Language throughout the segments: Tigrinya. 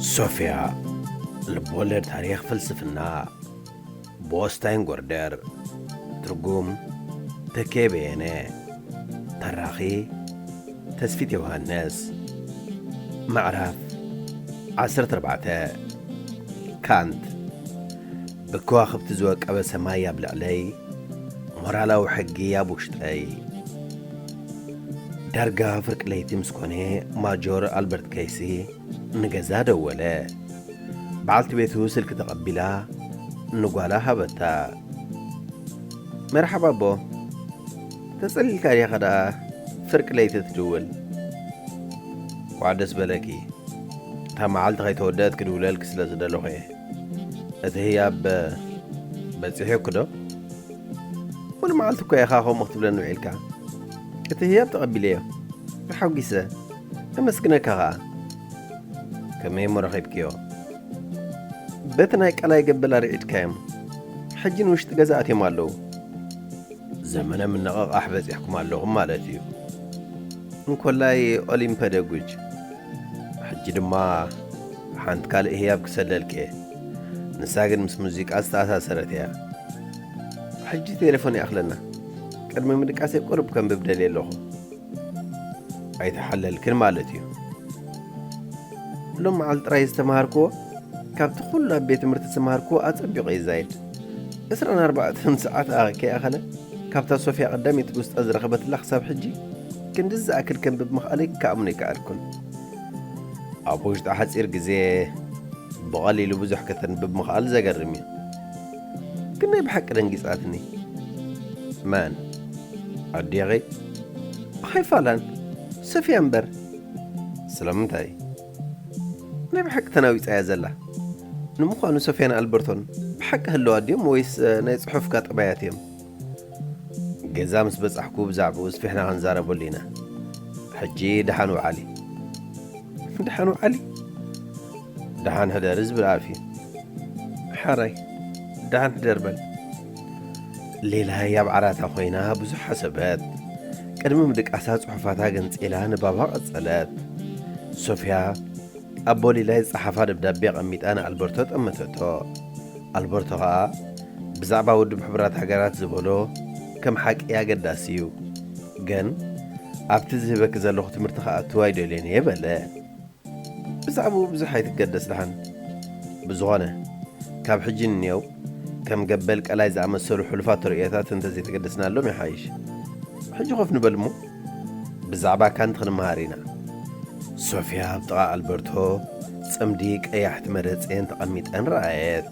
ሶፍያ፣ ልብወለድ ታሪኽ ፍልስፍና፣ ብኦስታይን ጎርደር። ትርጉም፣ ተኬ በየነ። ተራኺ፣ ተስፊት ዮሃንስ። ምዕራፍ ዓሰርተ ኣርባዕተ። ካንት። ብከዋኽብቲ ዝወቀበ ሰማይ ኣብ ልዕለይ፣ ሞራላዊ ሕጊ ኣብ ውሽጠይ። ዳርጋ ፍርቂ ለይቲ ምስ ኮነ፣ ማጆር ኣልበርት ኬሲ ንገዛ ደወለ። በዓልቲ ቤቱ ስልኪ ተቐቢላ ንጓላ ሃበታ። መርሓባ ኣቦ፣ ተጸሊልካ ዲኻ ደኣ ፍርቂ ለይቲ ትድውል? እንኳዕ ደስ በለኪ። እታ መዓልቲ ከይተወደአት ክድውለልኪ ስለ ዝደለኹ እየ። እቲ ህያብ በጺሑኪ ዶ? ሙሉ መዓልቲ እኮ ኢኻ ከምኡ ክትብለኒ ውዒልካ። እቲ ህያብ ተቐቢለዮ። ተሓጒሰ። ኣመስግነካ ኸኣ። ከመይ እሞ ረኺብክዮ? በቲ ናይ ቀላይ ገበላ ርዒድካዮም። ሕጂ ንውሽጢ ገዛ ኣትዮም ኣለዉ። ዘመነ ምንቕቓሕ በጺሕኩም ኣለኹም ማለት እዩ። እንኮላይ ኦሊምፐ ደጉጅ። ሕጂ ድማ ሓንቲ ካልእ ህያብ ክሰደልኪ እየ። ንሳ ግን ምስ ሙዚቃ ዝተኣሳሰረት እያ። ሕጂ ቴሌፎን ይኣኽለና። ቅድሚ ምድቃሰይ ቁሩብ ከንብብ ደልየ ኣለኹ። ኣይተሓለልክን ማለት እዩ። ሎም መዓልቲ ጥራይ ዝተምሃርክዎ፣ ካብቲ ኩሉ ኣብ ቤት ትምህርቲ ዝተምሃርክዎ ኣጸቢቑ ይዛየድ። ዕስራን ኣርባዕተን ሰዓት ከይኣኸለ፣ ካብታ ሶፍያ ቀዳመይቲ ብውስጣ ዝረኸበትላ ክሳብ ሕጂ፣ ክንድዚ ዝኣክል ከንብብ ምኽኣለይ ክኣምኖ ኣይከኣልኩን። ኣብ ውሽጢ ሓጺር ግዜ ብቐሊሉ ብዙሕ ከተንብብ ምኽኣል ዘገርም እዩ። ግን ናይ ብሓቂ ደንጊጻትኒ። መን? ኣዴኺ? ኣይፋላን፣ ሶፍያ እምበር። ስለምንታይ? ናይ ብሓቂ ተናዊጻ እያ ዘላ። ንምዃኑ ሶፍያን ኣልበርቶን ብሓቂ ህለዋ ድዮም ወይስ፣ እ፣ ናይ ጽሑፍ ጋጠባያት እዮም? ገዛ ምስ በጻሕኩ ብዛዕባኡ ስፊሕና ክንዛረበሉ ኢና። ሕጂ ደሓን ውዓሊ። ደሓን ውዓሊ? ደሓን ሕደሪ ዝብል ኣፍ እዩ። ሓራይ፣ ደሓን ሕደር በል። ሌላይ ኣብ ዓራታ ኮይና ብዙሕ ሓሰበት። ቅድሚ ምድቃሳ ጽሑፋታ ገንጺላ ንባባ ቀጸለት። ሶፍያ ኣብ ቦሊላይ ዝጸሓፋ ደብዳቤ ኣቐሚጣ ንኣልበርቶ ጠመተቶ። ኣልበርቶ ኸኣ ብዛዕባ ውድብ ሕቡራት ሃገራት ዝበሎ ከም ሓቂ ኣገዳሲ እዩ። ግን ኣብቲ ዝህበኪ ዘለኹ ትምህርቲ ክኣቱ ኣይደልዮን እየ በለ። ብዛዕባኡ ብዙሕ ኣይትገደስ ደሓን። ብዝኾነ፣ ካብ ሕጂ ንኔው ከም ገበል ቀላይ ዝኣመሰሉ ሕሉፋት ተርእዮታት እንተዘይተገደስናሎም ይሓይሽ። ሕጂ ኮፍ ንበል እሞ ብዛዕባ ካንት ክንመሃር ኢና። ሶፍያ ኣብ ጥቓ ኣልበርቶ ጽምዲ ቀያሕቲ መረጼን ተቐሚጠን ረኣየት።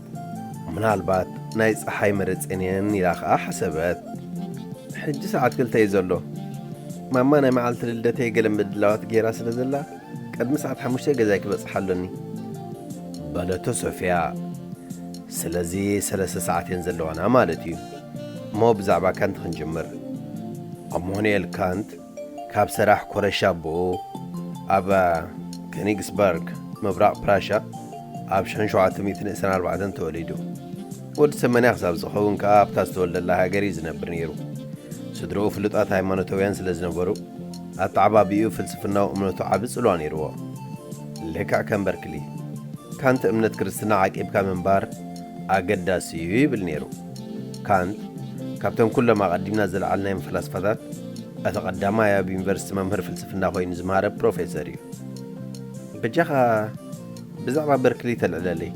ምናልባት ናይ ጸሓይ መረጼን እየን ኢላ ኸኣ ሓሰበት። ሕጂ ሰዓት ክልተ እዩ ዘሎ። ማማ ናይ መዓልቲ ልደተይ ገለ ምድላዋት ገይራ ስለ ዘላ፣ ቅድሚ ሰዓት ሓሙሽተ ገዛይ ክበጽሕ ኣሎኒ። በለቶ ሶፍያ። ስለዚ ሰለስተ ሰዓት እየን ዘለዋና ማለት እዩ። እሞ ብዛዕባ ካንት ክንጅምር። ኣማኑኤል ካንት ካብ ሰራሕ ኮረሻ ኣቦኡ ኣብ ከኒግስበርግ ምብራቕ ፕራሻ ኣብ ሽሕን ሸውዓተ ሚእትን ዕስራን ኣርባዕተን ተወሊዱ። ወዲ ሰማንያ ክሳብ ዝኸውን ከኣ ኣብታ ዝተወልደላ ሃገር እዩ ዝነብር ነይሩ። ስድርኡ ፍሉጣት ሃይማኖታውያን ስለ ዝነበሩ፣ ኣተዓባቢኡ ፍልስፍናዊ እምነቱ ዓቢ ጽልዋ ነይርዎ። ልክዕ ከም በርክሊ፣ ካንት እምነት ክርስትና ዓቂብካ ምንባር ኣገዳሲ እዩ ይብል ነይሩ። ካንት ካብቶም ኩሎም ኣቐዲምና ዝለዓልናዮም ፈላስፋታት እቲ ቀዳማይ ኣብ ዩኒቨርሲቲ መምህር ፍልስፍና ኮይኑ ዝመሃረ ፕሮፌሰር እዩ። በጃኻ ብዛዕባ በርክሊ ተልዕለለይ።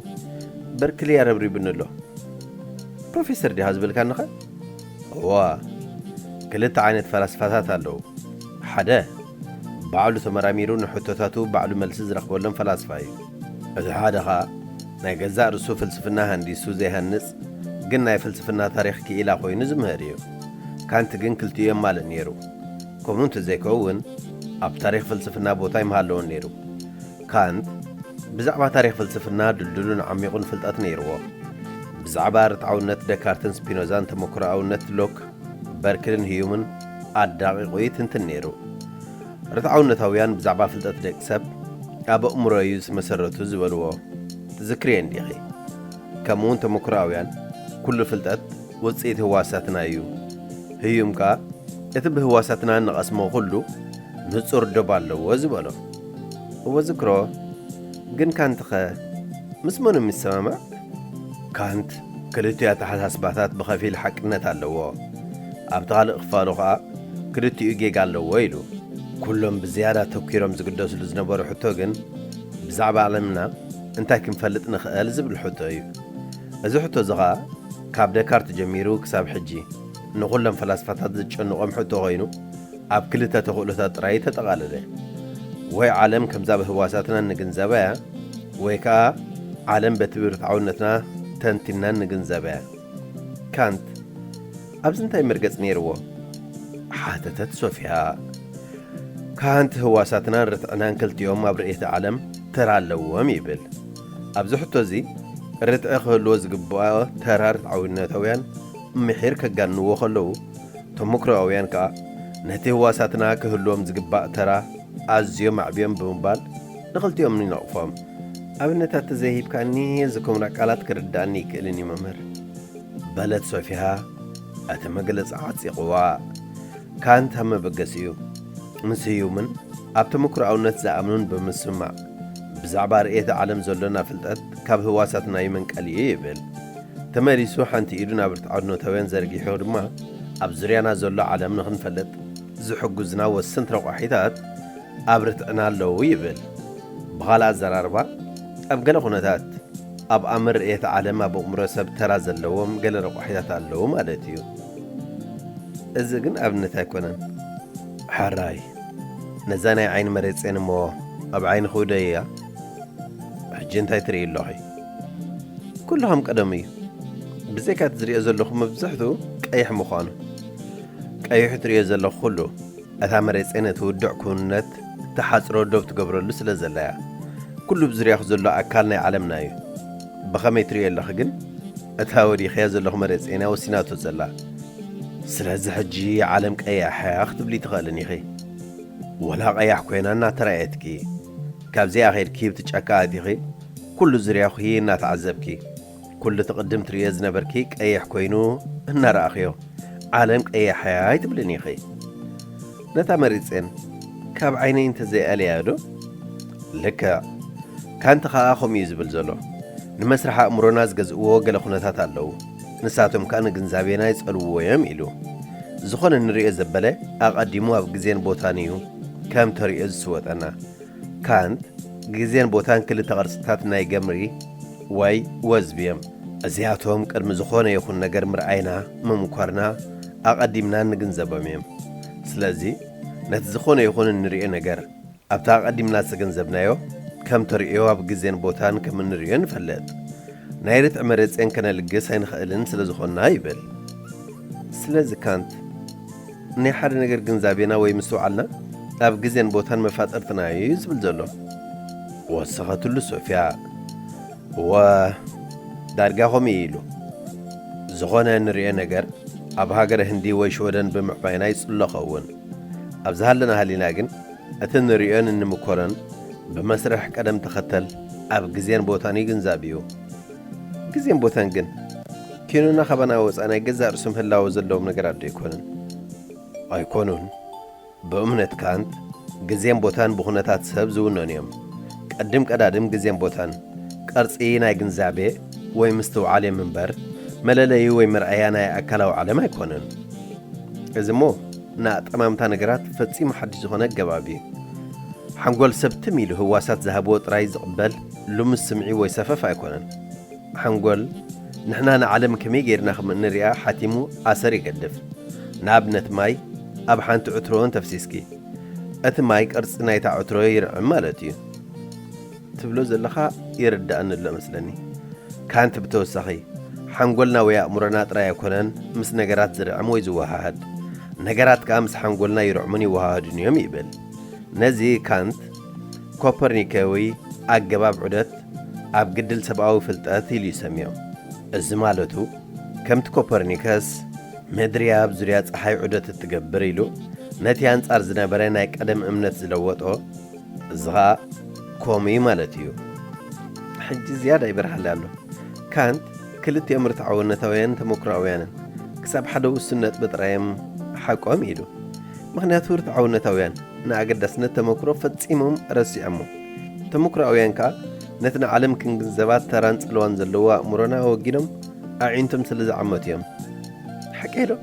በርክሊ ኣረብሪቡኒ ኣሎ። ፕሮፌሰር ዲኻ ዝበልካንኸ? እዋ፣ ክልተ ዓይነት ፈላስፋታት ኣለዉ። ሓደ፣ ባዕሉ ተመራሚሩ ንሕቶታቱ ባዕሉ መልሲ ዝረኽበሎም ፈላስፋ እዩ። እቲ ሓደ ኸኣ ናይ ገዛእ ርእሱ ፍልስፍና ሃንዲሱ ዘይሃንጽ፣ ግን ናይ ፍልስፍና ታሪኽ ክኢላ ኮይኑ ዝምህር እዩ። ካንት ግን ክልቲኡ የማልእ ነይሩ። ከምኡ እንተዘይከውን ኣብ ታሪኽ ፍልስፍና ቦታ ኣይምሃለዎን ነይሩ። ካንት ብዛዕባ ታሪኽ ፍልስፍና ድልዱልን ዓሚቑን ፍልጠት ነይርዎ። ብዛዕባ ርትዓውነት ደካርትን ስፒኖዛን ተመክሮኣውነት ሎክ፣ በርክልን ህዩምን ኣዳቒቑ ይትንትን ነይሩ። ርትዓውነታውያን ብዛዕባ ፍልጠት ደቂ ሰብ ኣብ ኣእምሮ እዩ ዝመሰረቱ ዝበልዎ ትዝክርዮ እንዲኺ? ከምኡውን ተመክሮኣውያን ኩሉ ፍልጠት ውፅኢት ህዋሳትና እዩ፣ ህዩም ከኣ እቲ ብህዋሳትና እንቐስሞ ኩሉ ንጹር ዶብ ኣለዎ ዝበሎ። እወ ዝክሮ፣ ግን ካንትኸ ምስ መኑ ይሰማማዕ? ካንት ክልቲኡ ኣተሓሳስባታት ብኸፊል ሓቅነት ኣለዎ፣ ኣብቲ ካልእ ክፋሉ ኸኣ ክልቲኡ ጌጋ ኣለዎ ኢሉ። ኩሎም ብዝያዳ ተኲሮም ዝግደስሉ ዝነበሩ ሕቶ ግን ብዛዕባ ዓለምና እንታይ ክንፈልጥ ንኽእል ዝብል ሕቶ እዩ። እዚ ሕቶ እዚ ኸኣ ካብ ደካርት ጀሚሩ ክሳብ ሕጂ ንኹሎም ፈላስፋታት ዝጨንቖም ሕቶ ኮይኑ፣ ኣብ ክልተ ተኽእሎታት ጥራይ ተጠቓለለ። ወይ ዓለም ከምዛ ብህዋሳትና እንግንዘባ እያ፣ ወይ ከኣ ዓለም በቲ ብርትዓውነትና ተንቲና እንግንዘባ እያ። ካንት ኣብዚ እንታይ መርገጽ ነይርዎ? ሓተተት ሶፊያ። ካንት ህዋሳትናን ርትዕናን ክልቲኦም ኣብ ርእየተ ዓለም ተራ ኣለዎም ይብል። ኣብዚ ሕቶ እዚ ርትዒ ክህልዎ ዝግብኦ ተራ ርትዓውነታውያን ምሒር ከጋንንዎ ከለዉ፣ ተመክሮኣውያን ከኣ ነቲ ህዋሳትና ክህልዎም ዝግባእ ተራ ኣዝዮም ኣዕብዮም ብምባል ንኽልቲኦም ይነቕፎም። ኣብነታት ተዘይሂብካኒ እዚ ኩምራ ቃላት ክርድኣኒ ይክእልን እዩ መምህር። በለት ሶፊያ እቲ መግለጺ ዓጺቕዋ። ካንት ኣብ መበገሲኡ ምስ ህዩምን ኣብ ተመክሮኣውነት ዝኣምኑን ብምስምማዕ ብዛዕባ ርእየተ ዓለም ዘሎና ፍልጠት ካብ ህዋሳትና እዩ መንቀሊኡ ይብል። ተመሊሱ ሓንቲ ኢዱ ናብ ርትዓውነታውያን ዘርጊሑ ድማ ኣብ ዙርያና ዘሎ ዓለም ንኽንፈልጥ ዝሕጉዝና ወሰንቲ ረቋሒታት ኣብ ርትዕና ኣለዉ ይብል። ብኻልእ ኣዘራርባ ኣብ ገለ ኩነታት ኣብ ኣምር ርእየተ ዓለም ኣብ ኣእምሮ ሰብ ተራ ዘለዎም ገለ ረቋሒታት ኣለዉ ማለት እዩ። እዚ ግን ኣብነት ኣይኮነን። ሓራይ ነዛ ናይ ዓይኒ መሬጼን እሞ ኣብ ዓይኒ ክውደያ ሕጂ እንታይ ትርኢ ኣለኺ? ኩሉ ከም ቀደሙ እዩ። ብዘይካ እቲ ዝሪኦ ዘለኹ መብዛሕትኡ ቀይሕ ምዃኑ። ቀይሑ ትሪኦ ዘለኹ ኩሉ እታ መሬጼን እቲ ውዱዕ ክውንነት ተሓጽሮ ዶብ ትገብረሉ ስለ ዘላ እያ። ኩሉ ብዙርያኹ ዘሎ ኣካል ናይ ዓለምና እዩ። ብኸመይ ትሪኦ ኣለኺ ግን? እታ ወዲኽያ ዘለኹ መሬጼን እያ ወሲናቶ ዘላ። ስለዚ ሕጂ ዓለም ቀያሕ እያ ክትብሊ ትኽእልን ኢኺ። ወላ ቀያሕ ኮይና እናተራእየትኪ፣ ካብዚኣ ኸይድኪ ብቲ ጫካ ኣቲኺ ኩሉ ዙርያኺ እናተዓዘብኪ፣ ኩሉ እቲ ቅድም ትርእዮ ዝነበርኪ ቀይሕ ኮይኑ እናረኣኽዮ፣ ዓለም ቀያሕ እያ ኣይትብልን ኢኺ። ነታ መሪጼን ካብ ዓይነይ እንተዘይኣልያዮ ዶ? ልክዕ። ካንት ኸኣ ከምኡ እዩ ዝብል ዘሎ። ንመስርሕ ኣእምሮና ዝገዝእዎ ገለ ኩነታት ኣለዉ። ንሳቶም ከኣ ንግንዛቤና ይጸልውዎ እዮም ኢሉ። ዝኾነ ንርእዮ ዘበለ ኣቐዲሙ ኣብ ግዜን ቦታን እዩ ከም ተርእዮ ዝስወጠና። ካንት ግዜን ቦታን ክልተ ቅርጽታት ናይ ገምሪ ወይ ወዝቢ እዮም። እዚኣቶም ቅድሚ ዝኾነ ይኹን ነገር ምርኣይና፣ ምምኳርና ኣቐዲምና እንግንዘቦም እዮም። ስለዚ ነቲ ዝኾነ ይኹን እንርእዮ ነገር ኣብቲ ኣቐዲምና ዝተገንዘብናዮ ከም ተርእዮ ኣብ ግዜን ቦታን ከም እንርእዮ ንፈልጥ። ናይ ርትዒ መረጼን ከነልግስ ኣይንኽእልን ስለ ዝኾንና ይብል። ስለዚ ካንት ናይ ሓደ ነገር ግንዛቤና ወይ ምስትውዓልና ኣብ ግዜን ቦታን መፋጠርትና እዩ ዝብል ዘሎ። ወሰኸትሉ ሶፊያ። እወ፣ ዳርጋ ከምኡ እዩ ኢሉ። ዝኾነ እንርእዮ ነገር ኣብ ሃገረ ህንዲ ወይ ሽወደን ብምዕባይና ይጽሎ ኸውን። ኣብ ዝሃለና ሃሊና ግን እቲ እንርእዮን እንምኮሮን ብመስርሕ ቀደም ተኸተል ኣብ ግዜን ቦታን ይግንዛብ እዩ። ግዜን ቦታን ግን ኪኖና ካባና ወጻእ ናይ ገዛእ ርእሶም ህላወ ዘለዎም ነገራት ዶ ኣይኮኑን? ኣይኮኑን። ብእምነት ካንት ግዜን ቦታን ብኹነታት ሰብ ዝውነኑ እዮም። ቀድም ቀዳድም ግዜን ቦታን ቅርጺ ናይ ግንዛቤ ወይ ምስትውዓል እዮም እምበር መለለዩ ወይ መርኣያ ናይ ኣካላዊ ዓለም ኣይኮነን። እዚ እሞ ንኣጠማምታ ነገራት ፈጺሙ ሓድሽ ዝኾነ ኣገባብ እዩ። ሓንጎል ሰብ ትም ኢሉ ህዋሳት ዝሃብዎ ጥራይ ዝቕበል ልሙስ ስምዒ ወይ ሰፈፍ ኣይኮነን። ሓንጎል ንሕና ንዓለም ከመይ ጌርና ከም እንሪኣ ሓቲሙ ኣሰር ይገድፍ። ንኣብነት ማይ ኣብ ሓንቲ ዕትሮ እንተፍሲስኪ፣ እቲ ማይ ቅርጺ ናይታ ዕትሮ ይርዕም ማለት እዩ። ትብሎ ዘለኻ ይርድኣኒ ኣሎ መስለኒ። ካንት ብተወሳኺ ሓንጎልና ወይ ኣእምሮና ጥራይ ኣይኮነን ምስ ነገራት ዝርዕም ወይ ዝወሃሃድ። ነገራት ከኣ ምስ ሓንጎልና ይርዕሙን ይወሃሃዱን እዮም ይብል። ነዚ ካንት ኮፐርኒካዊ ኣገባብ ዑደት ኣብ ግድል ሰብኣዊ ፍልጠት ኢሉ ይሰምዮ። እዚ ማለቱ ከምቲ ኮፐርኒከስ ምድሪ ኣብ ዙርያ ጸሓይ ዑደት እትገብር ኢሉ ነቲ ኣንጻር ዝነበረ ናይ ቀደም እምነት ዝለወጦ፣ እዚ ኸኣ ከምኡ እዩ ማለት እዩ። ሕጂ ዝያዳ ይበርሃሊ ኣሎ። ካንት ክልቲኦም ርትዓውነታውያንን ተመክሮኣውያንን ክሳብ ሓደ ውሱን ነጥቢ ጥራይ እዮም ሓቆም ኢሉ። ምኽንያቱ ርትዓውነታውያን ንኣገዳስነት ተመክሮ ፈጺሞም ረሲዖሞ። ተመክሮኣውያን ከኣ ነቲ ንዓለም ክንግንዘባ ተራን ጽልዋን ዘለዎ ኣእምሮና ኣወጊዶም ኣዒንቶም ስለ ዝዓመቱ እዮም። ሓቀይ ዶ?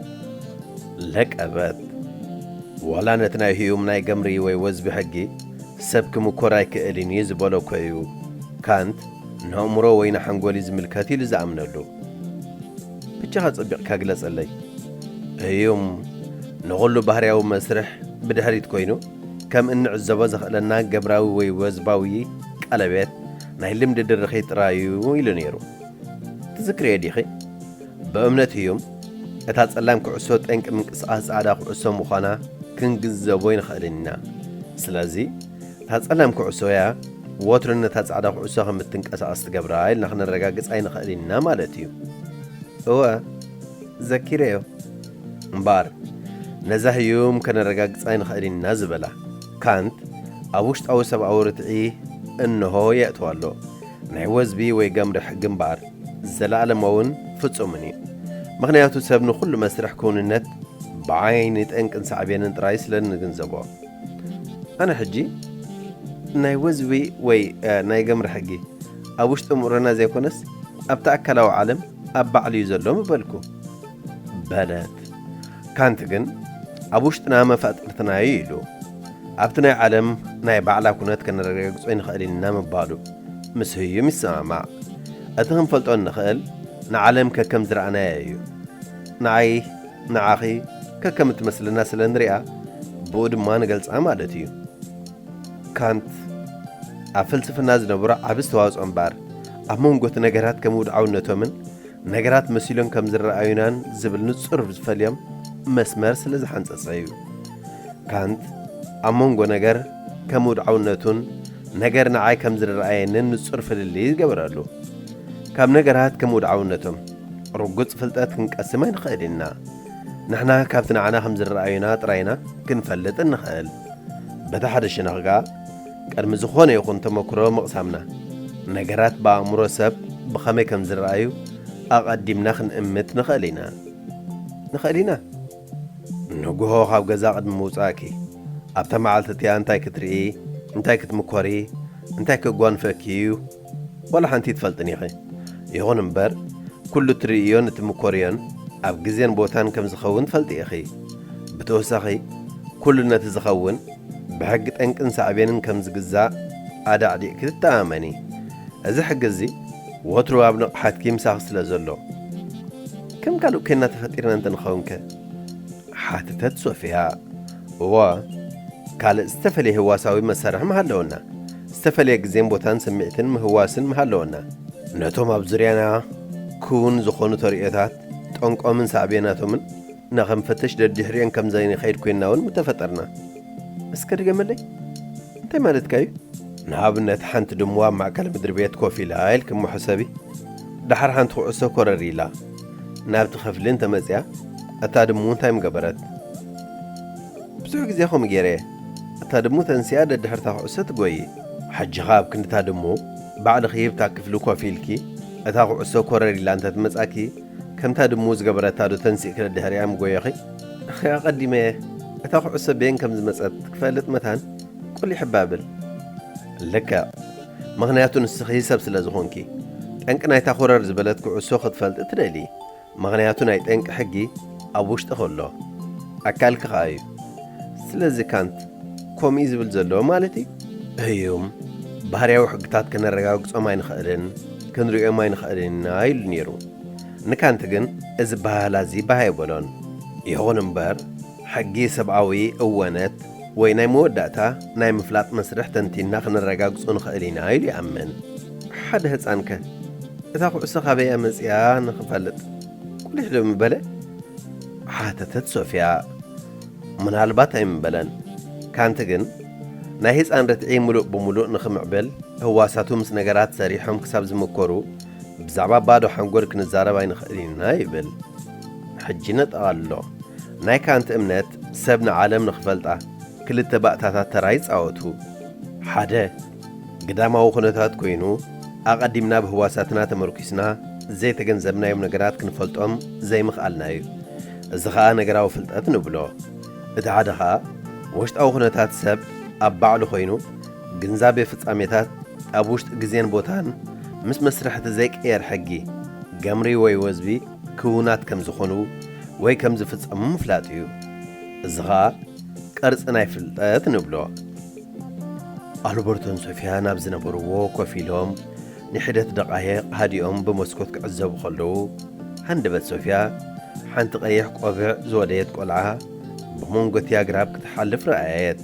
ለቀበት። ዋላ ነቲ ናይ ህዩም ናይ ገምሪ ወይ ወዝቢ ሕጊ ሰብ ክምኮር ኣይክእልን እዩ ዝበሎ እኮ እዩ። ካንት ንኣእምሮ ወይ ንሓንጎል እዩ ዝምልከት ኢሉ ዝኣምነሉ። ብቻኻ ጸቢቕካ ግለጸለይ። ህዩም ንኹሉ ባህርያዊ መስርሕ ብድሕሪት ኮይኑ ከም እንዕዘቦ ዘኽእለና ገብራዊ ወይ ወዝባዊ ቀለቤት ናይ ልምዲ ድርኺት ጥራይ እዩ ኢሉ ነይሩ። ትዝክርዮ ዲኺ? ብእምነት ህዩም እታ ጸላም ኩዕሶ ጠንቂ ምንቅስቓስ ጻዕዳ ኩዕሶ ምዃና ክንግንዘቦ ኣይንኽእልን ኢና። ስለዚ እታ ጸላም ኩዕሶ እያ ወትሩ ነታ ጻዕዳ ኩዕሶ ከም እትንቀሳቐስ ትገብራ ኢልና ክነረጋግጽ ኣይንኽእልን ኢና ማለት እዩ። እወ፣ ዘኪረዮ። እምበኣር ነዛ ህዩም ከነረጋግጻ ኣይንኽእልን ኢና ዝበላ ካንት ኣብ ውሽጣዊ ሰብኣዊ ርትዒ እንሆ የእትዋ ኣሎ። ናይ ወዝቢ ወይ ገምሪ ሕጊ እምበኣር ዘለኣለማውን ፍጹምን እዩ። ምኽንያቱ ሰብ ንኹሉ መስርሕ ክውንነት ብዓይኒ ጠንቅን ሳዕቤንን ጥራይ ስለ እንግንዘቦ። ኣነ ሕጂ ናይ ወዝቢ ወይ፣ እ፣ ናይ ገምሪ ሕጊ ኣብ ውሽጢ እምሮና ዘይኮነስ ኣብቲ ኣካላዊ ዓለም ኣብ ባዕሉ እዩ ዘሎ ምበልኩ። በለት። ካንት ግን ኣብ ውሽጥና መፋጥርትና እዩ ኢሉ። ኣብቲ ናይ ዓለም ናይ ባዕላ ኩነት ከነረጋግጾ ኣይንኽእል ኢና ምባሉ ምስ ህዩም ይሰማማዕ። እቲ ክንፈልጦ እንኽእል ንዓለም ከከም ዝረኣናዮ እዩ። ንዓይ፣ ንዓኺ ከከም እትመስለና ስለ ንሪኣ ብኡ ድማ ንገልጻ ማለት እዩ። ካንት ኣብ ፍልስፍና ዝነበሮ ዓቢ ኣስተዋጽኦ እምበኣር ኣብ መንጎ እቲ ነገራት ከም ውድዓውነቶምን ነገራት መሲሎም ከም ዝረኣዩናን ዝብል ንጹር ዝፈልዮም መስመር ስለ ዝሓንጸጸ እዩ። ካንት ኣብ መንጎ ነገር ከም ውድዓውነቱን ነገር ንዓይ ከም ዝረኣየንን ንጹር ፍልልይ ዝገበረሉ። ካብ ነገራት ከም ውድዓውነቶም ርጉጽ ፍልጠት ክንቀስም ኣይንኽእል ኢና። ንሕና ካብቲ ንዓና ከም ዝረኣዩና ጥራይና ክንፈልጥ እንኽእል። በቲ ሓደ ሸነኽ ከኣ ቅድሚ ዝኾነ ይኹን ተመክሮ ምቕሳምና ነገራት ብኣእምሮ ሰብ ብኸመይ ከም ዝረኣዩ ኣቐዲምና ክንእምት ንኽእል ኢና። ንኽእል ኢና። ንግሆ ካብ ገዛ ቅድሚ ምውጻእኪ ኣብታ መዓልቲ እቲኣ እንታይ ክትርኢ፣ እንታይ ክትምኮሪ፣ እንታይ ከጓንፈኪ እዩ ዋላ ሓንቲ ኣይትፈልጥን ኢኺ። ይኹን እምበር ኩሉ እትርእዮን እትምኮርዮን ኣብ ግዜን ቦታን ከም ዝኸውን ትፈልጢ ኢኺ። ብተወሳኺ ኩሉ ነቲ ዝኸውን ብሕጊ ጠንቅን ሳዕቤንን ከም ዝግዛእ ኣዳዕዲዕኪ ትተኣማመኒ። እዚ ሕጊ እዚ ወትሩ ኣብ ንቕሓትኪ ምሳኺ ስለ ዘሎ። ከም ካልእ ኮይንና ተፈጢርና እንተንኸውንከ? ሓተተት ሶፍያ። እወ፣ ካልእ ዝተፈለየ ህዋሳዊ መሳርሒ ምሃለወና። ዝተፈለየ ግዜን ቦታን ስምዒትን ምህዋስን ምሃለወና። ነቶም ኣብ ዙርያና ክውን ዝኾኑ ተርእዮታት ጠንቆምን ሳዕቤናቶምን ንኸንፈትሽ ደድሕሪኦን ከም ዘይንኸይድ ኮይንና እውን ምተፈጠርና። እስከ ድገመለይ? እንታይ ማለትካ እዩ? ንኣብነት ሓንቲ ድሙ ኣብ ማእከል ምድሪ ቤት ኮፍ ኢላ ኢልኪ እሞ ሕሰቢ። ደሓር ሓንቲ ኩዕሶ ኮረር ኢላ ናብቲ ክፍሊ እንተመጺኣ እታ ድሙ እንታይ ምገበረት? ብዙሕ ግዜ ከምኡ ገይረ እየ። እታ ድሙ ተንሲኣ ደድሕርታ ኩዕሶ ትጎዪ። ሕጂ ኸኣ ኣብ ክንድታ ድሙ ባዕልኺ ኣብታ ክፍሊ ኮፍ ኢልኪ እታ ኩዕሶ ኮረር ኢላ እንተትመጻኪ ከምታ ድሙ ዝገበረታ ዶ ተንሲእኪ ደድሕሪኣ ምጎየኺ? ኣቐዲመ እታ ኩዕሶ በየን ከም ዝመጸት ክፈልጥ መታን ቁሊሕ እባ ብል። ልክዕ። ምኽንያቱ ንስኺ ሰብ ስለ ዝኾንኪ፣ ጠንቂ ናይታ ኮረር ዝበለት ኩዕሶ ክትፈልጢ ትደልዪ። ምኽንያቱ ናይ ጠንቂ ሕጊ ኣብ ውሽጥኺ ኣሎ። ኣካልኪ ኸኣ እዩ። ስለዚ ካንት ከምኡ እዩ ዝብል ዘሎ ማለት እዩ። ህዩም ባህርያዊ ሕግታት ከነረጋግጾም ኣይንኽእልን፣ ክንርእዮም ኣይንኽእልን ኢና ኢሉ ነይሩ። ንካንት ግን እዚ ባህላ እዚ ባህ ኣይበሎን። ይኹን እምበር፣ ሕጊ ሰብኣዊ እወነት ወይ ናይ መወዳእታ ናይ ምፍላጥ መስርሕ ተንቲንና ክነረጋግጾ ንኽእል ኢና ኢሉ ይኣምን። ሓደ ህጻንከ እታ ኩዕሶ ካበይ እያ መጺኣ ንኽፈልጥ ቁሊሕ ዶ ምበለ? ሓተተት ሶፍያ። ምናልባት ኣይምበለን። ካንት ግን ናይ ህፃን ርትዒ ምሉእ ብምሉእ ንኽምዕብል ህዋሳቱ ምስ ነገራት ሰሪሖም ክሳብ ዝምከሩ ብዛዕባ ባዶ ሓንጎል ክንዛረብ ኣይንኽእል ኢና ይብል። ሕጂ ነጠቓልሎ። ናይ ካንት እምነት ሰብ ንዓለም ንኽፈልጣ ክልተ ባእታታት ተራ ይፃወቱ። ሓደ፣ ግዳማዊ ኩነታት ኮይኑ ኣቐዲምና ብህዋሳትና ተመርኪስና ዘይተገንዘብናዮም ነገራት ክንፈልጦም ዘይምኽኣልና እዩ። እዚ ኸኣ ነገራዊ ፍልጠት ንብሎ። እቲ ሓደ ኸኣ ውሽጣዊ ኩነታት ሰብ ኣብ ባዕሉ ኮይኑ ግንዛቤ ፍጻሜታት ኣብ ውሽጢ ግዜን ቦታን ምስ መስርሕቲ ዘይቅየር ሕጊ ገምሪ ወይ ወዝቢ ክውናት ከም ዝኾኑ ወይ ከም ዝፍጸሙ ምፍላጥ እዩ። እዚ ኸኣ ቅርጺ ናይ ፍልጠት ንብሎ። ኣልበርቶን ሶፊያ ናብ ዝነበርዎ ኮፍ ኢሎም ንሒደት ደቓይቕ ሃዲኦም ብመስኮት ክዕዘቡ ከለዉ፣ ሃንደበት ሶፊያ ሓንቲ ቀይሕ ቆብዕ ዝወደየት ቆልዓ ብመንጎ እቲ ኣግራብ ክትሓልፍ ረኣየት።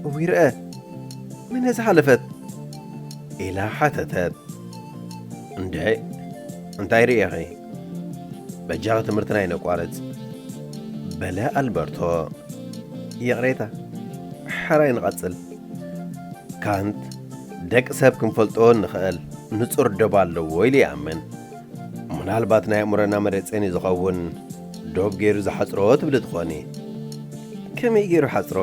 እውይ ርአ፣ መን እያ ዝሓለፈት? ኢላ ሓተተት። እንድዒ፣ እንታይ ርእኺ? በጃኺ ትምህርትና ኣይነቋርጽ፣ በለ ኣልበርቶ። ይቕሬታ፣ ሕራይ ንቐጽል። ካንት፣ ደቂ ሰብ ክንፈልጦ እንኽእል ንጹር ዶብ ኣለዎ ኢሉ ይኣምን። ምናልባት ናይ ኣእምሮና መሬጸኒ ዝኸውን ዶብ ገይሩ ዝሓጽሮ ትብሊ ትኾኒ። ከመይ ገይሩ ሓጽሮ?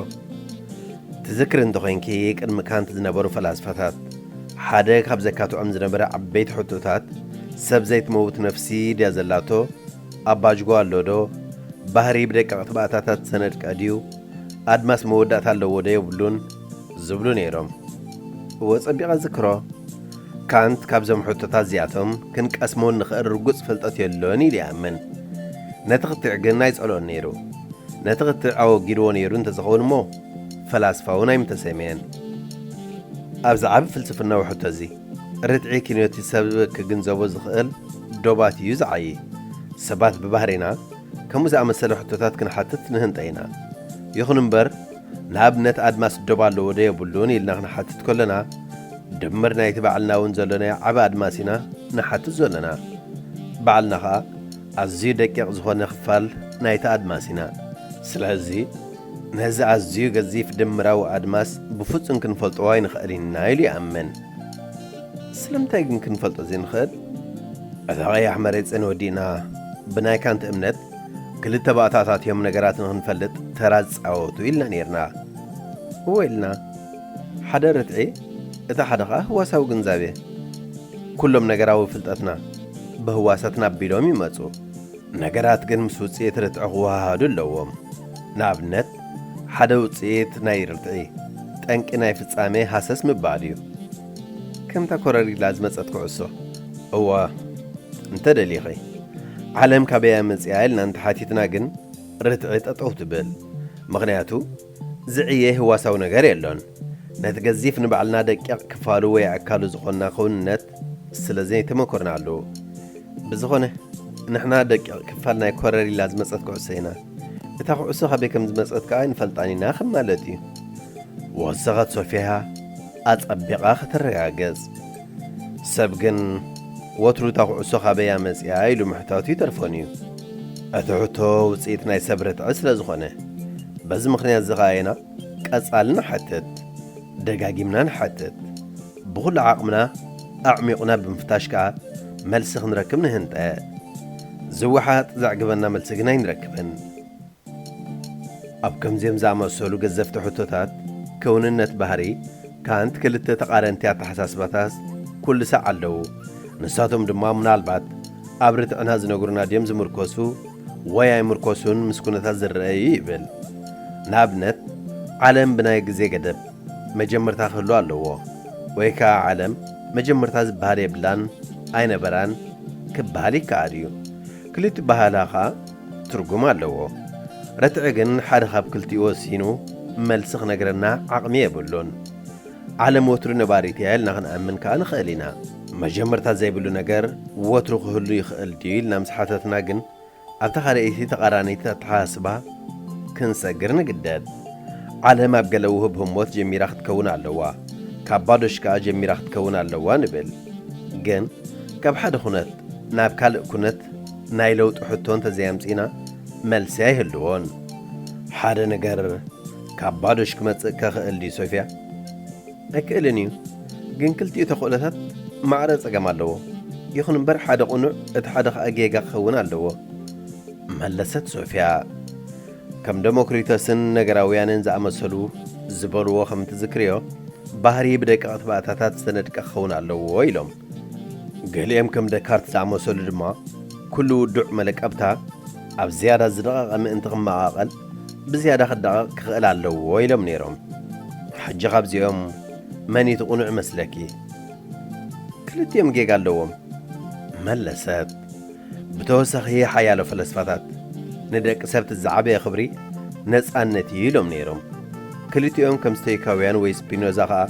ትዝክሪ እንተኾይንኪ፣ ቅድሚ ካንት ዝነበሩ ፈላስፋታት ሓደ ካብ ዘካትዖም ዝነበረ ዓበይቲ ሕቶታት፣ ሰብ ዘይትመውት ነፍሲ ድያ ዘላቶ? ኣባጅጎ ኣሎ ዶ? ባህሪ ብደቀቕቲ ባእታታት ዝተነድቀ ድዩ? ኣድማስ መወዳእታ ኣለዎ ዶ የብሉን? ዝብሉ ነይሮም። እወ፣ ጸቢቐ ዝክሮ። ካንት ካብዞም ሕቶታት እዚኣቶም ክንቀስሞ እንኽእል ርጉጽ ፍልጠት የሎን ኢሉ ይኣምን። ነቲ ክትዕ ግን ኣይጸልኦን ነይሩ። ነቲ ክትዕ ኣወጊድዎ ነይሩ እንተዝኸውን እሞ፣ ፈላስፋ እውን ኣይምተሰምየን። ኣብዚ ዓቢ ፍልስፍናዊ ሕቶ እዚ፣ ርትዒ ክንዮቲ ሰብ ክግንዘቦ ዝኽእል ዶባት እዩ ዝዓዪ። ሰባት ብባህሪና ከምኡ ዝኣመሰለ ሕቶታት ክንሓትት ንህንጠ ኢና። ይኹን እምበር፣ ንኣብነት ኣድማስ ዶብ ኣለዎ ዶ የብሉን ኢልና ክንሓትት ከለና፣ ድምር ናይቲ ባዕልና እውን ዘሎናዮ ዓቢ ኣድማስ ኢና ንሓትት ዘለና። ባዕልና ኸኣ ኣዝዩ ደቂቕ ዝኾነ ክፋል ናይቲ ኣድማስ ኢና። ስለዚ፣ ነዚ ኣዝዩ ገዚፍ ድምራዊ ኣድማስ ብፍጹም ክንፈልጦ ኣይንኽእልን ኢና ኢሉ ይኣምን። ስለምንታይ ግን ክንፈልጦ ዘይንኽእል? እታ ቀያሕ መሬጽን ወዲእና፣ ብናይ ካንት እምነት፣ ክልተ ባእታታት እዮም ነገራት ንኽንፈልጥ ተራ ዝጻወቱ ኢልና ኔርና። እወ ኢልና። ሓደ ርትዒ፣ እቲ ሓደ ኸኣ ህዋሳዊ ግንዛቤ። ኩሎም ነገራዊ ፍልጠትና ብህዋሳትና ኣቢሎም ይመጹ። ነገራት ግን ምስ ውጽኢት ርትዒ ክወሃሃዱ ኣለዎም። ንኣብነት፣ ሓደ ውጽኢት ናይ ርትዒ፣ ጠንቂ ናይ ፍጻሜ ሃሰስ ምባል እዩ። ከምታ ኮረሪላ ዝመጸት ኩዕሶ። እወ፣ እንተ ደሊኺ፣ ዓለም ካበይ እያ መጺኣ ኢልና እንተሓቲትና ግን፣ ርትዒ ጠጠው ትብል። ምኽንያቱ፣ ዝዕየ ህዋሳዊ ነገር የሎን። ነቲ ገዚፍ ንባዕልና ደቂቕ ክፋሉ ወይ ኣካሉ ዝኾንና ክውንነት ስለ ዘይተመኮርናሉ። ብዝኾነ፣ ንሕና ደቂቕ ክፋል ናይ ኮረሪላ ዝመጸት ኩዕሶ ኢና። እታ ኩዕሶ ካበይ ከም ዝመጸት ከኣ ኣይንፈልጣን ኢና ከም ማለት እዩ። ወሰኸት ሶፊያ ኣጸቢቓ ከተረጋግጽ። ሰብ ግን ወትሩ እታ ኩዕሶ ካበይ እያ መጺኣ ኢሉ ምሕታቱ ይተርፎን እዩ። እቲ ሕቶ ውጽኢት ናይ ሰብ ርትዒ ስለ ዝኾነ፣ በዚ ምኽንያት እዚ ኸኣ ኢና ቀጻሊ ንሓትት፣ ደጋጊምና ንሓትት። ብኹሉ ዓቕምና ኣዕሚቑና ብምፍታሽ ከኣ መልሲ ክንረክብ ንህንጠ። ዝወሓጥ ዘዕግበና መልሲ ግን ኣይንረክብን። ኣብ ከምዚኦም ዝኣመሰሉ ገዘፍቲ ሕቶታት፣ ክውንነት ባህሪ፣ ካንት ክልተ ተቓረንቲ ኣተሓሳስባታት ኩሉ ሳዕ ኣለዉ። ንሳቶም ድማ ምናልባት ኣብ ርትዕና ዝነግሩና ድዮም ዝምርኮሱ ወይ ኣይምርኮሱን ምስ ኩነታት ዝረአ እዩ ይብል። ንኣብነት፣ ዓለም ብናይ ግዜ ገደብ መጀመርታ ክህሉ ኣለዎ፣ ወይ ከኣ ዓለም መጀመርታ ዝበሃል የብላን፣ ኣይነበራን ክበሃል ይከኣል እዩ። ክልቲኡ ኣበሃህላ ከኣ ትርጉም ኣለዎ። ርትዒ ግን ሓደ ካብ ክልቲኡ ወሲኑ መልሲ ክነግረና ዓቕሚ የብሉን። ዓለም ወትሩ ነባሪት እያ ኢልና ክንኣምን ከኣ ንኽእል ኢና። መጀመርታ ዘይብሉ ነገር ወትሩ ክህሉ ይኽእል ድዩ ኢልና ምስ ሓተትና ግን፣ ኣብታ ካልኣይቲ ተቓራኒት ኣተሓሳስባ ክንሰግር ንግደድ። ዓለም ኣብ ገለ ውሁብ ህሞት ጀሚራ ክትከውን ኣለዋ፣ ካብ ባዶሽ ከኣ ጀሚራ ክትከውን ኣለዋ ንብል። ግን ካብ ሓደ ኩነት ናብ ካልእ ኩነት ናይ ለውጢ ሕቶ እንተዘይኣምጺእና መልሲ ኣይህልዎን። ሓደ ነገር ካብ ባዶሽ ክመጽእ ከኽእል ድዩ ሶፊያ? ኣይክእልን እዩ። ግን ክልቲኡ ተኽእሎታት ማዕረ ጸገም ኣለዎ። ይኹን እምበር ሓደ ቅኑዕ፣ እቲ ሓደ ኸኣ ጌጋ ክኸውን ኣለዎ፣ መለሰት ሶፊያ። ከም ደሞክሪተስን ነገራውያንን ዝኣመሰሉ ዝበልዎ ከም ትዝክርዮ፣ ባህሪ ብደቀቕቲ ባእታታት ዝተነድቀ ክኸውን ኣለዎ ኢሎም። ገሊኦም ከም ደካርት ዝኣመሰሉ ድማ፣ ኩሉ ውዱዕ መለቀብታ ኣብ ዝያዳ ዝደቐቐ ምእንቲ ክመቓቐል ብዝያዳ ክደቐቕ ክኽእል ኣለዎ ኢሎም ነይሮም። ሕጂ ካብዚኦም መን እዩ እቲ ቅኑዕ ይመስለኪ? ክልቲኦም ጌጋ ኣለዎም፣ መለሰት። ብተወሳኺ ሓያሎ ፈለስፋታት ንደቂ ሰብ እቲ ዝዓበየ ክብሪ ነጻነት እዩ ኢሎም ነይሮም። ክልቲኦም ከም ስቶይካውያን ወይ ስፒኖዛ ኸኣ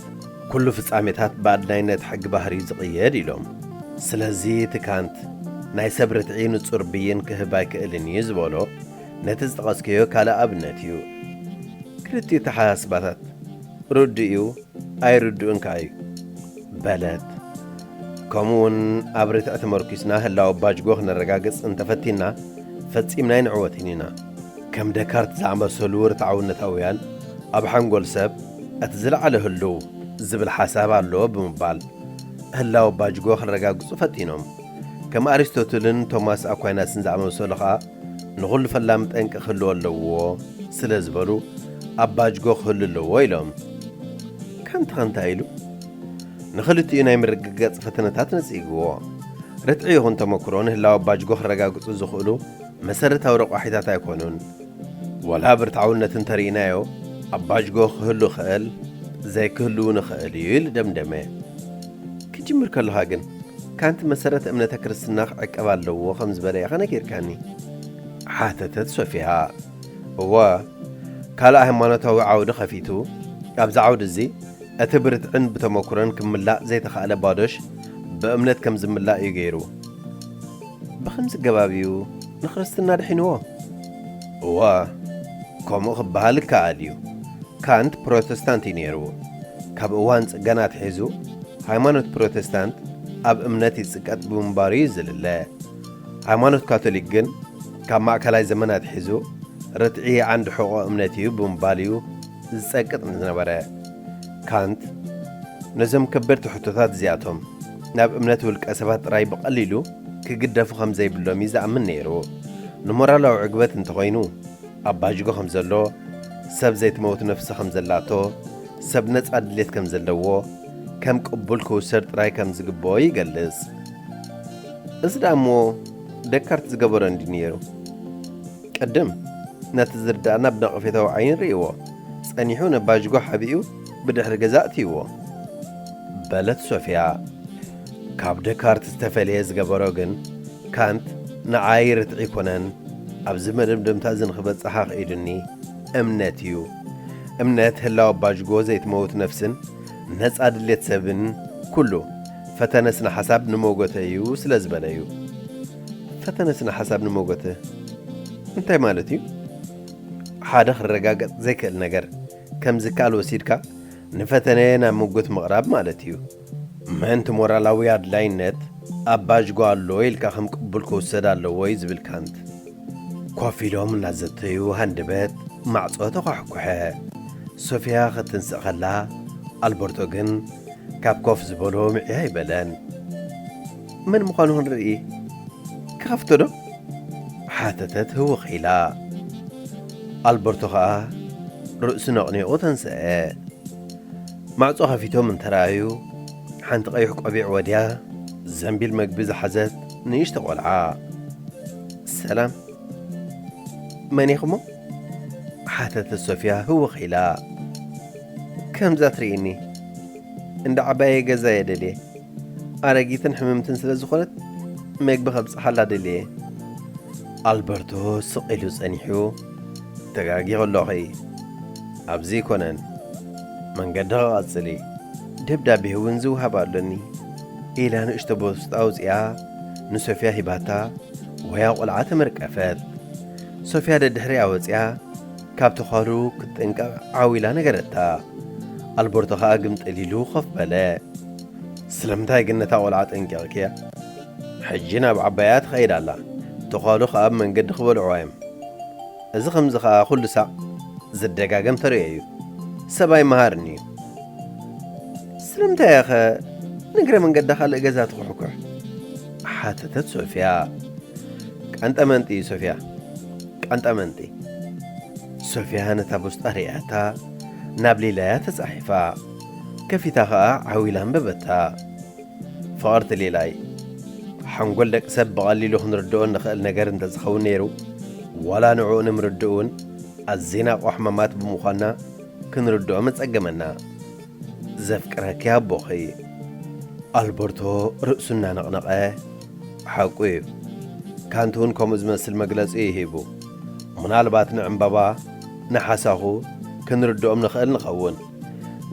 ኩሉ ፍጻሜታት ብኣድላይነት ሕጊ ባህሪ እዩ ዝቕየድ ኢሎም። ስለዚ እቲ ካንት ናይ ሰብ ርትዒ ንጹር ብይን ክህብ ኣይክእልን እዩ ዝበሎ ነቲ ዝጠቐስክዮ ካልእ ኣብነት እዩ። ክልቲኡ ተሓሳስባታት ርዱእ እዩ ኣይርዱእን ከኣ እዩ በለት። ከምኡ እውን ኣብ ርትዒ ተመርኲስና ህላወ ባጅጎ ክነረጋግጽ እንተፈቲና ፈጺምና ኣይንዕወትን ኢና። ከም ደካርት ዝኣመሰሉ ርትዓውነታውያን ኣብ ሓንጎል ሰብ እቲ ዝለዓለ ህልው ዝብል ሓሳብ ኣሎ ብምባል ህላወ ባጅጎ ክረጋግጹ ፈቲኖም። ከም ኣሪስቶትልን ቶማስ ኣኳይናስን ዝኣመሰሉ ኸኣ ንኹሉ ፈላሚ ጠንቂ ክህልዎ ኣለዎ ስለ ዝበሉ ኣብ ባጅጎ ክህሉ ኣለዎ ኢሎም። ካንት ኸ እንታይ ኢሉ? ንኽልቲኡ ናይ ምርግጋጽ ፈተነታት ነጺግዎ። ርትዒ ይኹን ተመክሮ ንህላወ ባጅጎ ክረጋግጹ ዝኽእሉ መሰረታዊ ረቋሒታት ኣይኮኑን። ዋላ ብርትዓውነት እንተርኢናዮ ኣብ ባጅጎ ክህሉ ይኽእል፣ ዘይክህሉ እውን ይኽእል እዩ ኢሉ ደምደመ። ክጅምር ከለኻ ግን ካንት መሰረተ እምነተ ክርስትና ክዕቀብ ኣለዎ ከም ዝበለ ኢኻ ነጊርካኒ፣ ሓተተት ሶፊያ። እወ፣ ካልእ ሃይማኖታዊ ዓውዲ ከፊቱ፣ ኣብዚ ዓውዲ እዚ እቲ ብርትዕን ብተመኩሮን ክምላእ ዘይተኻእለ ባዶሽ ብእምነት ከም ዝምላእ እዩ ገይሩ። ብኸምዚ ገባብ እዩ ንክርስትና ድሒንዎ። እወ፣ ከምኡ ክበሃል ይከኣል እዩ። ካንት ፕሮተስታንት እዩ ነይሩ። ካብ እዋን ጽገና ኣትሒዙ ሃይማኖት ፕሮተስታንት ኣብ እምነት ይጽቀጥ ብምንባሩ እዩ ዝልለ። ሃይማኖት ካቶሊክ ግን ካብ ማእከላይ ዘመን ኣትሒዙ ርትዒ ዓንዲ ሕቖ እምነት እዩ ብምባል እዩ ዝጸቅጥ ዝነበረ። ካንት ነዞም ከበድቲ ሕቶታት እዚኣቶም ናብ እምነት ውልቀ ሰባት ጥራይ ብቐሊሉ ክግደፉ ከም ዘይብሎም እዩ ዝኣምን ነይሩ። ንሞራላዊ ዕግበት እንተኾይኑ ኣብ ባጅጎ ከም ዘሎ፣ ሰብ ዘይትመውት ነፍሲ ከም ዘላቶ፣ ሰብ ነጻ ድሌት ከም ዘለዎ፣ ከም ቅቡል ክውሰድ ጥራይ ከም ዝግብኦ ይገልጽ። እዚ ደኣ እሞ ደካርት ዝገበሮ እንዲ ነይሩ። ቅድም ነቲ ዝርዳእና ብነቐፌታዊ ዓይኒ ርእይዎ፣ ጸኒሑ ነባጅጎ ሓቢኡ ብድሕሪ ገዛ ኣእትይዎ። በለት ሶፊያ። ካብ ደካርት ዝተፈልየ ዝገበሮ ግን ካንት ንዓይ ርትዒ ኣይኮነን፣ ኣብዚ መደምደምታ እዚ ንኽበጽሕ ኣኽኢሉኒ እምነት እዩ። እምነት ህላወ ባጅጎ ዘይትመውት ነፍስን ነጻ ድሌት ሰብን ኩሉ ፈተነ ስነ ሓሳብ ንመጎተ እዩ ስለ ዝበለ እዩ። ፈተነ ስነ ሓሳብ ንመጎተ እንታይ ማለት እዩ? ሓደ ክረጋገጽ ዘይክእል ነገር ከም ዝከኣል ወሲድካ ንፈተነ ናብ ምጉት ምቕራብ ማለት እዩ። ምእንቲ ሞራላዊ ኣድላይነት ኣብ ባጅጎ ኣሎ ኢልካ ከም ቅቡል ክውሰድ ኣለዎ እዩ ዝብል ካንት። ኮፍ ኢሎም እናዘተዩ ሃንደበት ማዕጾ ተኳሕኩሐ። ሶፊያ ክትንስእ ከላ ኣልበርቶ ግን ካብ ኮፍ ዝበሎ ምዕያ ኣይበለን። መን ምዃኑ ክንርኢ ክኸፍቶ ዶ? ሓተተት ህውኽ ኢላ። ኣልበርቶ ኸኣ ርእሱ ነቕኒቑ ተንስአ። ማዕጾ ከፊቶም እንተረኣዩ፣ ሓንቲ ቀይሕ ቆቢዕ ወድያ፣ ዘንቢል መግቢ ዝሓዘት ንእሽቶ ቆልዓ። "ሰላም፣ መን ኢኹሞ?" ሓተተት ሶፊያ ህውኽ ኢላ። "ከምዛ ትርእይኒ፣ እንዳ ዓባየ ገዛ እየ ደልየ። ኣረጊትን ሕምምትን ስለ ዝኾነት፣ መግቢ ከብጽሓላ ደልየ እየ።" ኣልበርቶ ስቕ ኢሉ ጸኒሑ፣ "ተጋጊኺ ኣለኺ፣ ኣብዚ ኣይኮነን፣ መንገዲ ክቐጽል እዩ። ደብዳቤ እውን ዝወሃብ ኣሎኒ" ኢላ ንእሽቶ ቦስጣ ኣውጺኣ ንሶፊያ ሂባታ፣ ወያ ቆልዓ ተመርቀፈት። ሶፊያ ደድሕሪኣ ወጺኣ ካብ ተዃሉ ክትጥንቀቕ ዓው ኢላ ነገረታ። ኣልበርቶ ኸኣ ግምጥል ኢሉ ኮፍ በለ። "ስለምንታይ ግን ነታ ቆልዓ ጠንቂቕክያ? ሕጂ ናብ ዓባያ ትኸይድ ኣላ። ተዃሉ ኸኣ ኣብ መንገዲ ክበልዕዋ እዮም። እዚ ኸምዚ ኸኣ ኩሉ ሳዕ ዝደጋገም ተርእዮ እዩ። ሰብ ኣይመሃርን እዩ። ስለምንታይ ኢኸ ንግረ መንገዳ ካልእ ገዛ ትኹሕኩሕ? ሓተተት ሶፍያ። ቀንጠመንጢ እዩ ሶፍያ፣ ቀንጠመንጢ። ሶፍያ ነታ ቡስጣ ርእያታ ናብ ሌላያ ተጻሒፋ፣ ከፊታ ኸኣ ዓው ኢላ ኣንበበታ። ፍቕርቲ ሌላይ፣ ሓንጎል ደቂ ሰብ ብቐሊሉ ክንርድኦ እንኽእል ነገር እንተዝኸውን ነይሩ፣ ዋላ ንዕኡ ንምርድኡ እውን ኣዚና ኣቋሕማማት ብምዃንና ክንርድኦ መጸገመና። ዘፍቅረኪ ኣቦኺ። ኣልበርቶ ርእሱ እናነቕነቐ፣ ሓቁ እዩ። ካንት እውን ከምኡ ዝመስል መግለጺ እዩ ሂቡ። ምናልባት ንዕምባባ፣ ንሓሳኹ ክንርድኦም ንኽእል ንኸውን።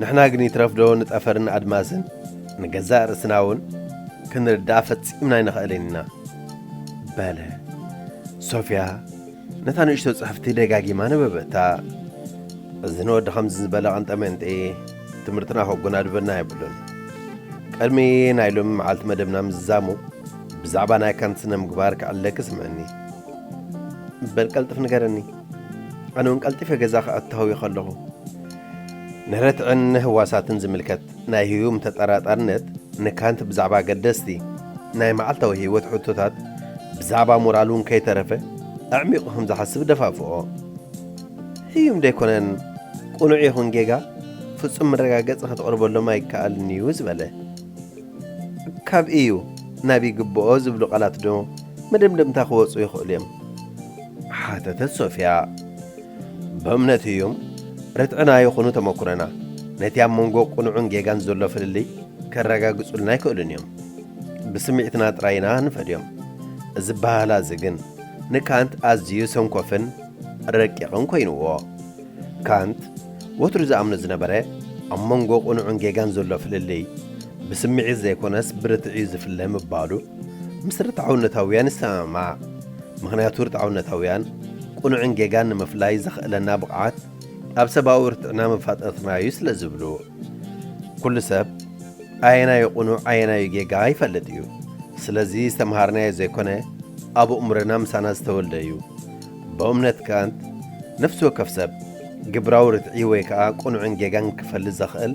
ንሕና ግን ይትረፍዶ ንጠፈርን ኣድማስን ንገዛእ ርእስና እውን ክንርድኣ ፈጺምና ኣይንኽእልን ኢና። በለ። ሶፍያ ነታ ንእሽቶ ጽሕፍቲ ደጋጊማ ነበበታ። እዚ ንወዲ ከምዚ ዝበለ ቀንጠመንጢ ትምህርትና ከጎናድበና የብሉን። ቅድሚ ናይ ሎሚ መዓልቲ መደብና ምዝዛሙ ብዛዕባ ናይ ካንት ስነ ምግባር ክዕለኪ ስምዕኒ። በል ቀልጥፍ ንገረኒ። ኣነ እውን ቀልጢፈ ገዛ ክኣቱ ሃውየ ከለኹ። ንርትዕን ንህዋሳትን ዝምልከት ናይ ህዩም ተጠራጣርነት ንካንት ብዛዕባ ኣገደስቲ ናይ መዓልታዊ ህይወት ሕቶታት ብዛዕባ ሞራል እውን ከይተረፈ ኣዕሚቑ ከም ዝሓስብ ደፋፍኦ። ህዩም ደይኮነን ቅኑዕ ይኹን ጌጋ ፍጹም መረጋገጺ ከተቕርበሎም ኣይከኣልን እዩ ዝበለ። ካብ እዩ ናብ ይግብኦ ዝብሉ ቃላት ዶ መደምደምታ ክወጹ ይኽእሉ እዮም? ሓተተት ሶፍያ። ብእምነት ህዩም ርትዕና ይኹኑ ተመኩረና ነቲ ኣብ መንጎ ቅኑዕን ጌጋን ዘሎ ፍልልይ ከረጋግጹልና ኣይክእሉን እዮም። ብስምዒትና ጥራይ ኢና ንፈድዮም። እዚ ኣበሃህላ እዚ ግን ንካንት ኣዝዩ ሰንኮፍን ረቂቕን ኮይንዎ። ካንት ወትሩ ዝኣምኖ ዝነበረ ኣብ መንጎ ቅኑዕን ጌጋን ዘሎ ፍልልይ ብስምዒት ዘይኮነስ ብርትዒ እዩ ዝፍለ ምባሉ ምስ ርትዓውነታውያን ይሰማማዕ። ምኽንያቱ ርትዓውነታውያን ቅኑዕን ጌጋን ንምፍላይ ዘኽእለና ብቕዓት ኣብ ሰብኣዊ ርትዕና መፋጠርትና እዩ ስለ ዝብሉ። ኩሉ ሰብ ኣየናዩ ቅኑዕ ኣየናዩ ጌጋ ይፈልጥ እዩ። ስለዚ ዝተምሃርናዮ ዘይኮነ ኣብ ኣእምሮና ምሳና ዝተወልደ እዩ። ብእምነት ካንት ነፍሲ ወከፍ ሰብ ግብራዊ ርትዒ ወይ ከኣ ቅኑዕን ጌጋን ክፈልጥ ዘኽእል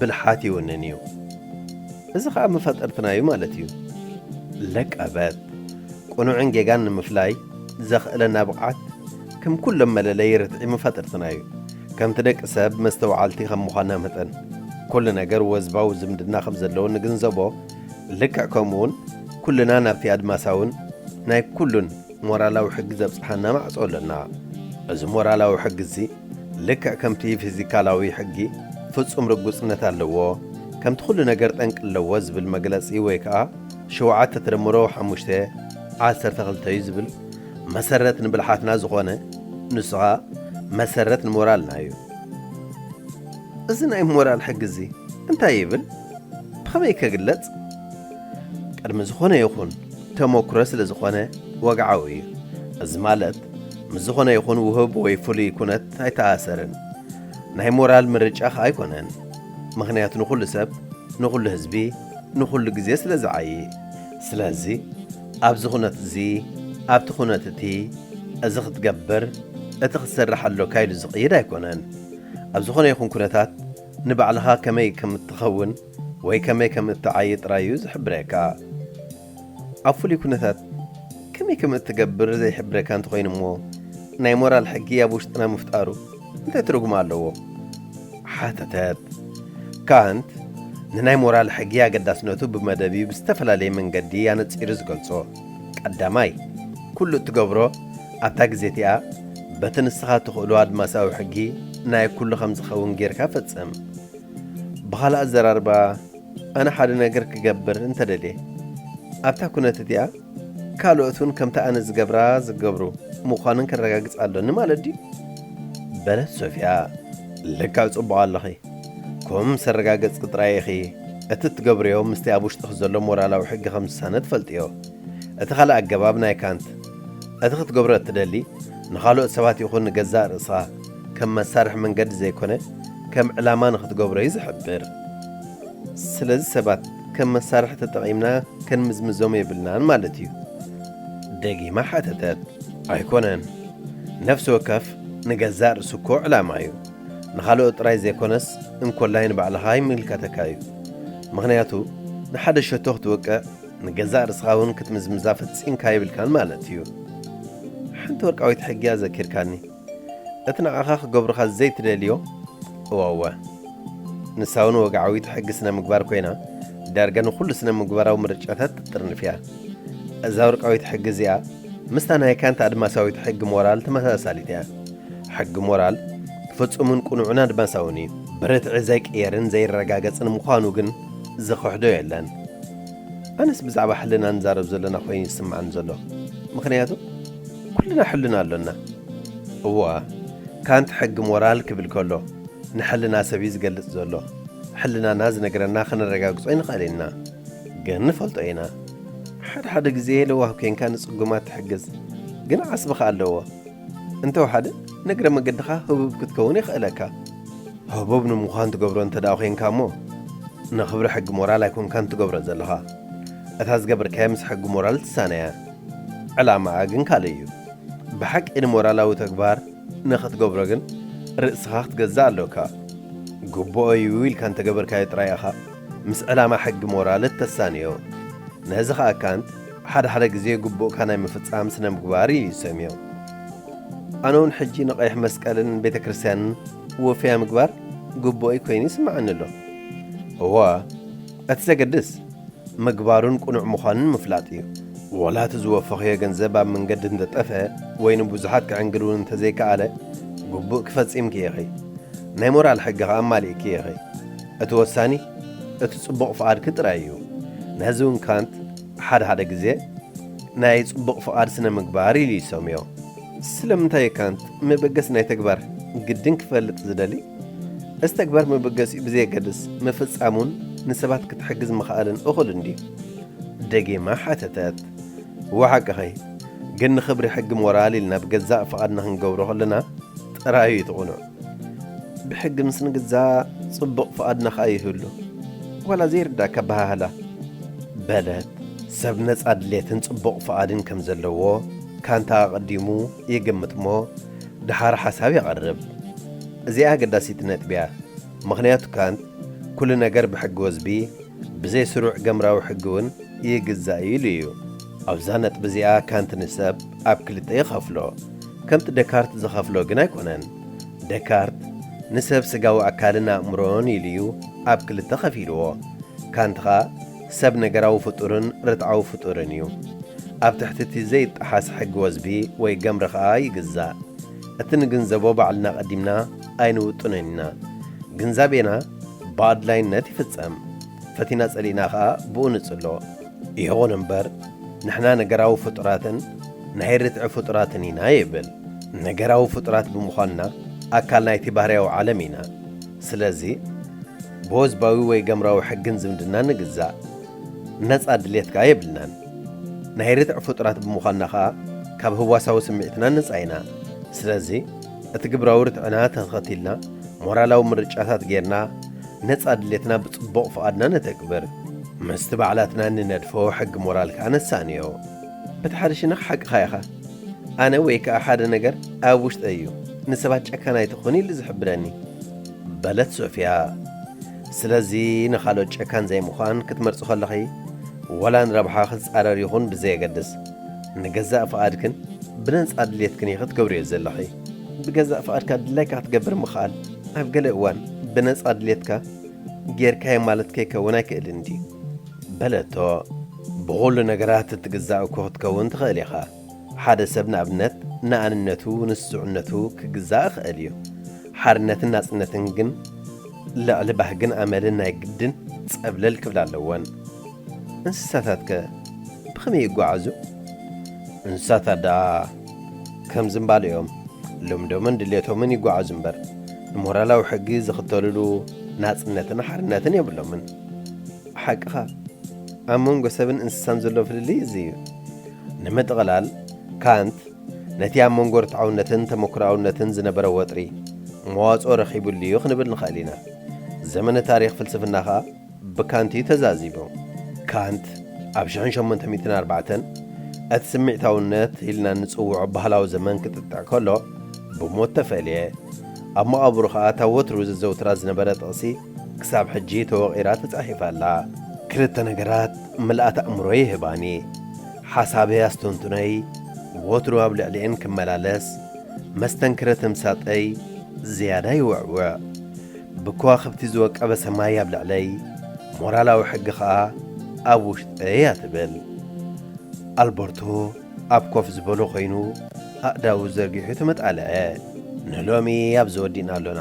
ብልሓት ይውንን እዩ። እዚ ኸኣ መፋጠርትና እዩ ማለት እዩ። ለቀበት። ቅኑዕን ጌጋን ንምፍላይ ዘኽእለና ብቕዓት ከም ኩሎም መለለዪ ርትዒ መፋጥርትና እዩ። ከምቲ ደቂ ሰብ መስተውዓልቲ ከም ምዃንና መጠን፣ ኩሉ ነገር ወዝባዊ ዝምድና ከም ዘለዎ ንግንዘቦ፣ ልክዕ ከምኡ እውን ኩልና ናብቲ ኣድማሳውን ናይ ኩሉን ሞራላዊ ሕጊ ዘብጽሓና ማዕጾ ኣለና። እዚ ሞራላዊ ሕጊ እዚ ልክዕ ከምቲ ፊዚካላዊ ሕጊ ፍጹም ርጉጽነት ኣለዎ፣ ከምቲ ኩሉ ነገር ጠንቂ ኣለዎ ዝብል መግለጺ ወይ ከኣ ሸውዓተ ተደምሮ ሓሙሽተ ዓሰርተ ክልተ እዩ ዝብል መሰረት ንብልሓትና ዝኾነ፣ ንሱ ኸኣ መሰረት ንሞራልና እዩ። እዚ ናይ ሞራል ሕጊ እዚ እንታይ ይብል? ብኸመይ ከግለጽ? ቅድሚ ዝኾነ ይኹን ተመክሮ ስለ ዝኾነ ወግዓዊ እዩ። እዚ ማለት ምስ ዝኾነ ይኹን ውሁብ ወይ ፍሉይ ኩነት ኣይተኣሰርን። ናይ ሞራል ምርጫ ኸኣ ኣይኮነን። ምኽንያቱ ንኹሉ ሰብ፣ ንኹሉ ህዝቢ፣ ንኹሉ ግዜ ስለ ዝዓዪ። ስለዚ ኣብዚ ኩነት እዚ፣ ኣብቲ ኩነት እቲ፣ እዚ ክትገብር፣ እቲ ክትሰርሕ ኣሎካ ኢሉ ዝቕይድ ኣይኮነን። ኣብ ዝኾነ ይኹን ኩነታት ንባዕልኻ ከመይ ከም እትኸውን ወይ ከመይ ከም እትዓዪ ጥራይ እዩ ዝሕብረካ። ኣብ ፍሉይ ኩነታት ከመይ ከም እትገብር ዘይሕብረካ እንተኾይኑ እሞ፣ ናይ ሞራል ሕጊ ኣብ ውሽጥና ምፍጣሩ እንታይ ትርጉም ኣለዎ? ሓተተት። ካንት ንናይ ሞራል ሕጊ ኣገዳስነቱ ብመደብ እዩ ብዝተፈላለየ መንገዲ ኣነጺሩ ዝገልጾ። ቀዳማይ፣ ኩሉ እትገብሮ ኣብታ ግዜ እቲኣ በቲ ንስኻ ትኽእሎ ኣድማሳዊ ሕጊ ናይ ኩሉ ከም ዝኸውን ጌርካ ፈጽም። ብኻልእ ኣዘራርባ፣ ኣነ ሓደ ነገር ክገብር እንተደልየ፣ ኣብታ ኩነት እቲኣ ካልኦት እውን ከምቲ ኣነ ዝገብራ ዝገብሩ ምዃንን ከረጋግጽ ኣሎኒ ማለት ድዩ? በለት ሶፍያ። ልክዕ ጽቡቕ ኣለኺ። ከምኡ ምስ ኣረጋገጽኪ ጥራይ ኢኺ እቲ እትገብርዮ ምስቲ ኣብ ውሽጥኺ ዘሎ ሞራላዊ ሕጊ ከም ዝሳነ ትፈልጥዮ። እቲ ካልእ ኣገባብ ናይ ካንት፣ እቲ ክትገብሮ እትደሊ ንኻልኦት ሰባት ይኹን ንገዛእ ርእስኻ ከም መሳርሒ መንገዲ ዘይኮነ ከም ዕላማ ንኽትገብሮ እዩ ዝሕብር። ስለዚ ሰባት ከም መሳርሒ ተጠቒምና ከንምዝምዞም የብልናን ማለት እዩ? ደጊማ ሓተተት። ኣይኮነን። ነፍሲ ወከፍ ንገዛእ ርእሱ እኮ ዕላማ እዩ። ንኻልኦት ጥራይ ዘይኮነስ፣ እንኮላይ ንባዕልኻ ይምልከተካ እዩ። ምኽንያቱ፣ ንሓደ ሸቶ ክትወቅዕ፣ ንገዛእ ርእስኻ እውን ክትምዝምዛ ፈጺምካ የብልካን ማለት እዩ። ሓንቲ ወርቃዊት ሕጊ ኣዘኪርካኒ። እቲ ንዓኻ ክገብሩኻ ዘይትደልዮ፣ እወ፣ እወ። ንሳ እውን ወግዓዊት ሕጊ ስነ ምግባር ኮይና፣ ዳርጋ ንኹሉ ስነ ምግባራዊ ምርጫታት ትጥርንፍ እያ። እዛ ወርቃዊት ሕጊ እዚኣ፣ ምስታ ናይ ካንት ኣድማሳዊት ሕጊ ሞራል ተመሳሳሊት እያ። ሕጊ ሞራል ፍጹምን ቅኑዕን ኣድማሳውን እዩ። ብርትዒ ዘይቅየርን ዘይረጋገጽን ምዃኑ ግን ዝኽሕዶ የለን። ኣነስ ብዛዕባ ሕልና ንዛረብ ዘለና ኮይኑ ይስምዓኒ ዘሎ። ምኽንያቱ፣ ኩልና ሕልና ኣሎና። እዋ፣ ካንት ሕጊ ሞራል ክብል ከሎ፣ ንሕልና ሰብ እዩ ዝገልጽ ዘሎ። ሕልናና ዝነግረና ከነረጋግጾ ኣይንኽእል ኢና። ግን ንፈልጦ ኢና። ሓደ ሓደ ግዜ ለዋህ ኮይንካ ንጽጉማት ትሕግዝ። ግን ዓስቢ ከኣ ኣለዎ። እንተወሓደ፣ ንእግረ መገድኻ ህቡብ ክትከውን የኽእለካ። ህቡብ ንምዃን ትገብሮ እንተ ደኣ ኮይንካ እሞ፣ ንኽብሪ ሕጊ ሞራል ኣይኮንካን ትገብሮ ዘለኻ። እታ ዝገበርካያ ምስ ሕጊ ሞራል ትሳነ እያ። ዕላማኣ ግን ካልእ እዩ። ብሓቂ ንሞራላዊ ተግባር ንኽትገብሮ ግን ርእስኻ ክትገዝእ ኣሎካ። ግቡኦ እዩ ኢልካ እንተገበርካዮ ጥራይ ኢኻ ምስ ዕላማ ሕጊ ሞራል እተሳንዮ። ነዚ ኸኣ ካንት ሓደ ሓደ ግዜ ግቡእካ ናይ ምፍጻም ስነ ምግባር እዩ ዝሰምዮ። ኣነ እውን ሕጂ ንቐይሕ መስቀልን ቤተ ክርስቲያንን ወፍያ ምግባር ግቡኦይ ኮይኑ ይስምዓኒ ኣሎ። እዋ፣ እቲ ዘገድስ ምግባሩን ቅኑዕ ምዃኑን ምፍላጥ እዩ። ወላ እቲ ዝወፈኽዮ ገንዘብ ኣብ መንገዲ እንተጠፍአ ወይ ንብዙሓት ከዕንግል እውን እንተዘይከኣለ፣ ግቡእኪ ፈጺምኪ ኢኺ። ናይ ሞራል ሕጊ ኸኣ ኣማሊእኪ ኢኺ። እቲ ወሳኒ እቲ ጽቡቕ ፍቓድኪ ጥራይ እዩ። ነዚ እውን ካንት ሓደ ሓደ ግዜ ናይ ጽቡቕ ፍቓድ ስነ ምግባር ኢሉ ይሰምዮ። ስለምንታይ እዩ ካንት መበገሲ ናይ ተግባር ግድን ክፈልጥ ዝደሊ? እዚ ተግባር መበገሲኡ ብዘየገድስ ምፍጻሙን ንሰባት ክትሕግዝ ምኽኣልን እኹል እንድዩ? ደጊማ ሓተተት። እወ ሓቅኺ፣ ግን ንኽብሪ ሕጊ ሞራል ኢልና ብገዛእ ፍቓድና ክንገብሮ ከለና ጥራይ እዩ እቲ ቅኑዕ። ብሕጊ ምስ ንግዛእ ጽቡቕ ፍቓድና ኸኣ ይህሉ። ዋላ ዘይርዳእካ ኣበሃህላ። በለት። ሰብ ነጻ ድሌትን ጽቡቕ ፍቓድን ከም ዘለዎ ካንታ ኣቐዲሙ ይግምት እሞ ደሓር ሓሳብ የቐርብ። እዚኣ ኣገዳሲት ነጥቢ እያ። ምኽንያቱ ካንት ኩሉ ነገር ብሕጊ ወዝቢ፣ ብዘይ ስሩዕ ገምራዊ ሕጊ እውን ይግዛእ ኢሉ እዩ። ኣብዛ ነጥቢ እዚኣ ካንት ንሰብ ኣብ ክልተ ይኸፍሎ። ከምቲ ደካርት ዝኸፍሎ ግን ኣይኮነን። ደካርት ንሰብ ስጋዊ ኣካልን ኣእምሮን ኢሉ እዩ ኣብ ክልተ ኸፊልዎ። ካንት ኸኣ ሰብ ነገራዊ ፍጡርን ርትዓዊ ፍጡርን እዩ። ኣብ ትሕቲ እቲ ዘይጠሓስ ሕጊ ወዝቢ ወይ ገምሪ ኸኣ ይግዛእ። እቲ ንግንዘቦ ባዕልና ቀዲምና ኣይንውጥኖን ኢና። ግንዛቤና ብኣድላይነት ይፍጸም። ፈቲና ጸሊእና ኸኣ ብኡ ንጽሎ። ይኹን እምበር፣ ንሕና ነገራዊ ፍጡራትን ናይ ርትዒ ፍጡራትን ኢና ይብል። ነገራዊ ፍጡራት ብምዃንና ኣካል ናይቲ ባህርያዊ ዓለም ኢና። ስለዚ፣ ብወዝባዊ ወይ ገምራዊ ሕግን ዝምድናን ንግዛእ። ነጻ ድሌት ከኣ የብልናን። ናይ ርትዒ ፍጡራት ብምዃንና ኸኣ ካብ ህዋሳዊ ስምዒትና ነጻ ኢና። ስለዚ፣ እቲ ግብራዊ ርትዕና ተኸቲልና፣ ሞራላዊ ምርጫታት ጌርና፣ ነጻ ድሌትና ብጽቡቕ ፍቓድና ነተግብር። ምስቲ ባዕላትና እንነድፎ ሕጊ ሞራል ከኣ ነሳንዮ። በቲ ሓደ ሸነኽ ሓቅኻ ኢኻ። ኣነ ወይ ከኣ ሓደ ነገር ኣብ ውሽጠይ እዩ። ንሰባት ጨካን ኣይትኹን ኢሉ ዝሕብረኒ። በለት ሶፍያ። ስለዚ ንኻልኦት ጨካን ዘይምዃን ክትመርጺ ከለኺ፣ ወላ ንረብሓ ክጻረር ይኹን ብዘየገድስ፣ ንገዛእ ፍቓድክን ብነጻ ድሌትክን ኢኺ ትገብርዮ ዘለኺ። ብገዛእ ፍቓድካ ድላይካ ክትገብር ምኽኣል፣ ኣብ ገለ እዋን ብነጻ ድሌትካ ጌርካዮ ማለት ከይከውን ኣይክእልን ድዩ? በለቶ። ብኹሉ ነገራት እትግዛእ እኮ ክትከውን ትኽእል ኢኻ። ሓደ ሰብ ንኣብነት ንኣንነቱ፣ ንስስዕነቱ ክግዛእ ይኽእል እዩ። ሓርነትን ናጽነትን ግን ልዕሊ ባህግን ኣመልን ናይ ግድን ጸብለል ክብላ ኣለወን። እንስሳታትከ ብኸመይ ይጓዓዙ? እንስሳታት ደኣ ከም ዝምባል እዮም። ልምዶምን ድሌቶምን ይጓዓዙ እምበር፣ ንሞራላዊ ሕጊ ዝኽተልሉ ናጽነትን ሓርነትን የብሎምን። ሓቅኻ፣ ኣብ መንጎ ሰብን እንስሳን ዘሎ ፍልልይ እዚ እዩ። ንምጥቕላል፣ ካንት ነቲ ኣብ መንጎ ርትዓውነትን ተመኩሮኣውነትን ዝነበረ ወጥሪ መዋጽኦ ረኺቡሉ እዩ ክንብል ንኽእል ኢና። ዘመነ ታሪኽ ፍልስፍና ኸኣ ብካንት እዩ ተዛዚሙ። ካንት ኣብ ሽሕን ሸሞንተ ሚእትን ኣርባዕተን እቲ ስምዒታውነት ኢልና እንጽውዖ ባህላዊ ዘመን ክጥጥዕ ከሎ፣ ብሞት ተፈልየ። ኣብ መቓብሩ ኸኣ እታ ወትሩ ዘዘውትራ ዝነበረ ጥቕሲ ክሳብ ሕጂ ተወቒራ ተጻሒፋ ኣላ። ክልተ ነገራት ምልኣት ኣእምሮ ይህባኒ። ሓሳበይ ኣስተንትኖይ ወትሩ ኣብ ልዕሊኤን ክመላለስ፣ መስተንክረ ተምሳጠይ ዝያዳ ይውዕውዕ። ብከዋኽብቲ ዝወቀበ ሰማይ ኣብ ልዕለይ፣ ሞራላዊ ሕጊ ኸኣ ኣብ ውሽጠይ እያ ትብል። ኣልበርቶ ኣብ ኮፍ ዝበሎ ኮይኑ ኣእዳዉ ዘርጊሑ ተመጣልዐ። ንሎሚ ኣብዚ ወዲእና ኣሎና።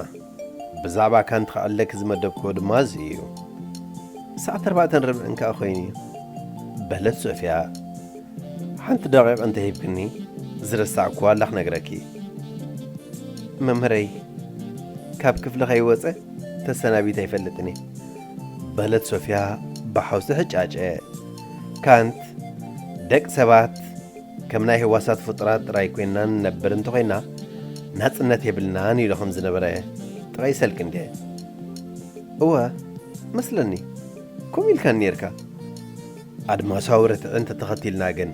ብዛዕባ ካንት ክዕለኪ ዝመደብክዎ ድማ እዚ እዩ። ሰዓት ኣርባዕተን ርብዕን ከኣ ኮይኑ እዩ፣ በለት ሶፊያ። ሓንቲ ደቂቕ እንተሂብክኒ ዝረሳዕክዋ ኣላ ክነግረኪ። መምህረይ፣ ካብ ክፍሊ ከይወጸ ተሰናቢት ኣይፈልጥን እየ፣ በለት ሶፊያ ብሓውሲ ሕጫጨ። ካንት፣ ደቂ ሰባት ከም ናይ ህዋሳት ፍጡራት ጥራይ ኮይንና ንነብር እንተኾይና፣ ናጽነት የብልናን ኢሉ ከም ዝነበረ ጠቒሰልኪ እንድየ። እወ፣ መስለኒ። ከምኡ ኢልካኒ ኔርካ። ኣድማሳዊ ርትዒ እንተተኸቲልና ግን፣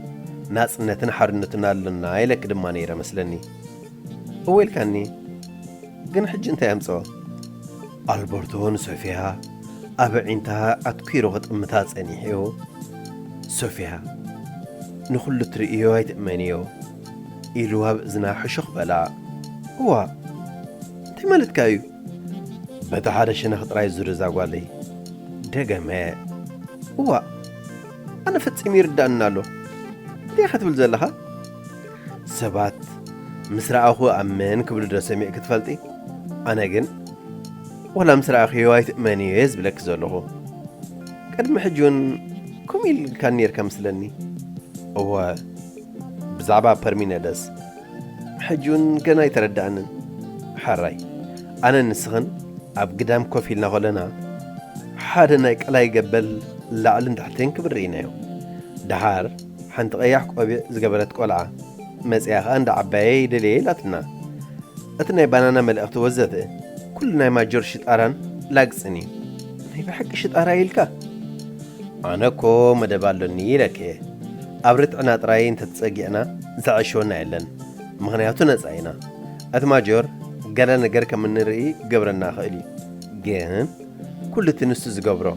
ናጽነትን ሓርነትን ኣሎና ኢለኪ ድማ ነይረ መስለኒ። እወ ኢልካኒ። ግን ሕጂ እንታይ ኣምጽኦ? ኣልበርቶ ንሶፊያ ኣብ ኣዒንታ ኣትኲሩ ክጥምታ ጸኒሑ፣ ሶፊያ፣ ንኹሉ ትርእዮ ኣይትእመንዮ፣ ኢሉ ኣብ እዝና ሕሹኽ በላ። እዋ፣ እንታይ ማለትካ እዩ? በቲ ሓደ ሸነኽ ጥራይ ዙር እዛ ጓለይ፣ ደገመ። እዋ፣ ኣነ ፈጺሙ ይርዳእኒ ኣሎ። እንታይ ኢኻ ትብል ዘለኻ? ሰባት ምስ ረኣኹ እኣምን ክብሉ ዶ ሰሚዕኪ ትፈልጢ? ኣነ ግን፣ ዋላ ምስ ረኣኽዮ ኣይትእመንዮ እየ ዝብለኪ ዘለኹ። ቅድሚ ሕጂ እውን ከምኡ ኢልካኒ ኔርካ መስለኒ። እወ፣ ብዛዕባ ፐርሚነደስ። ሕጂ እውን ገና ኣይተረድኣንን። ሓራይ፣ ኣነን ንስኽን ኣብ ግዳም ኮፍ ኢልና ከለና፣ ሓደ ናይ ቀላይ ገበል ላዕልን ታሕትን ክብል ርኢናዮ። ደሓር ሓንቲ ቀያሕ ቆቢዕ ዝገበረት ቆልዓ መጺኣ ኸኣ እንዳ ዓባየ ይደልየ ኢላትና። እቲ ናይ ባናና መልእኽቲ ወዘተ፣ ኩሉ ናይ ማጆር ሽጣራን ላግጽን እዩ። ናይ ብሓቂ ሽጣራ ኢልካ? ኣነ እኮ መደብ ኣሎኒ ኢለኪ እየ። ኣብ ርትዕና ጥራይ እንተተጸጊዕና ዘዐሸወና የለን። ምኽንያቱ ነጻ ኢና። እቲ ማጆር ገለ ነገር ከም እንርኢ ክገብረና ይኽእል እዩ። ግን ኩሉ እቲ ንሱ ዝገብሮ፣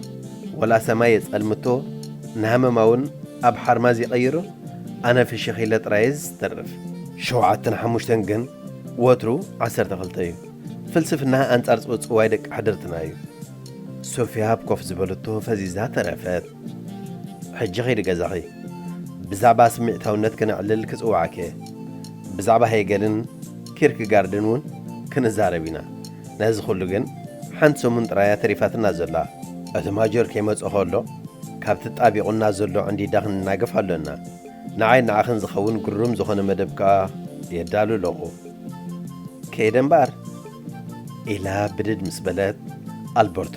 ወላ ሰማይ የጸልምቶ፣ ንሃመማ እውን ኣብ ሓርማዝ ይቐይሮ፣ ኣነ ፍሽኽ ኢለ ጥራይ እየ ዝተርፍ። ሸውዓተን ሓሙሽተን ግን ወትሩ ዓሰርተ ክልተ እዩ። ፍልስፍና ኣንጻር ጽውጽዋይ ደቂ ሕድርትና እዩ። ሶፊያ ኣብ ኮፍ ዝበለቶ ፈዚዛ ተረፈት። ሕጂ ኸይዲ ገዛኺ። ብዛዕባ ስምዒታውነት ክነዕልል ክጽውዓኪ እየ። ብዛዕባ ሄገልን ኪርክጋርድን እውን ክንዛረብ ኢና። ነዚ ኹሉ ግን ሓንቲ ሰሙን ጥራይ እያ ተሪፋትና ዘላ። እቲ ማጆር ከይመጽኦ ከሎ ካብቲ ጣቢቑና ዘሎ ዕንዲዳ ክንናገፍ ኣሎና። ንዓይ ንዓኽን ዝኸውን ግሩም ዝኾነ መደብ ከኣ የዳሉ ኣለኹ። ከይደ እምበኣር፣ ኢላ ብድድ ምስ በለት፣ ኣልበርቶ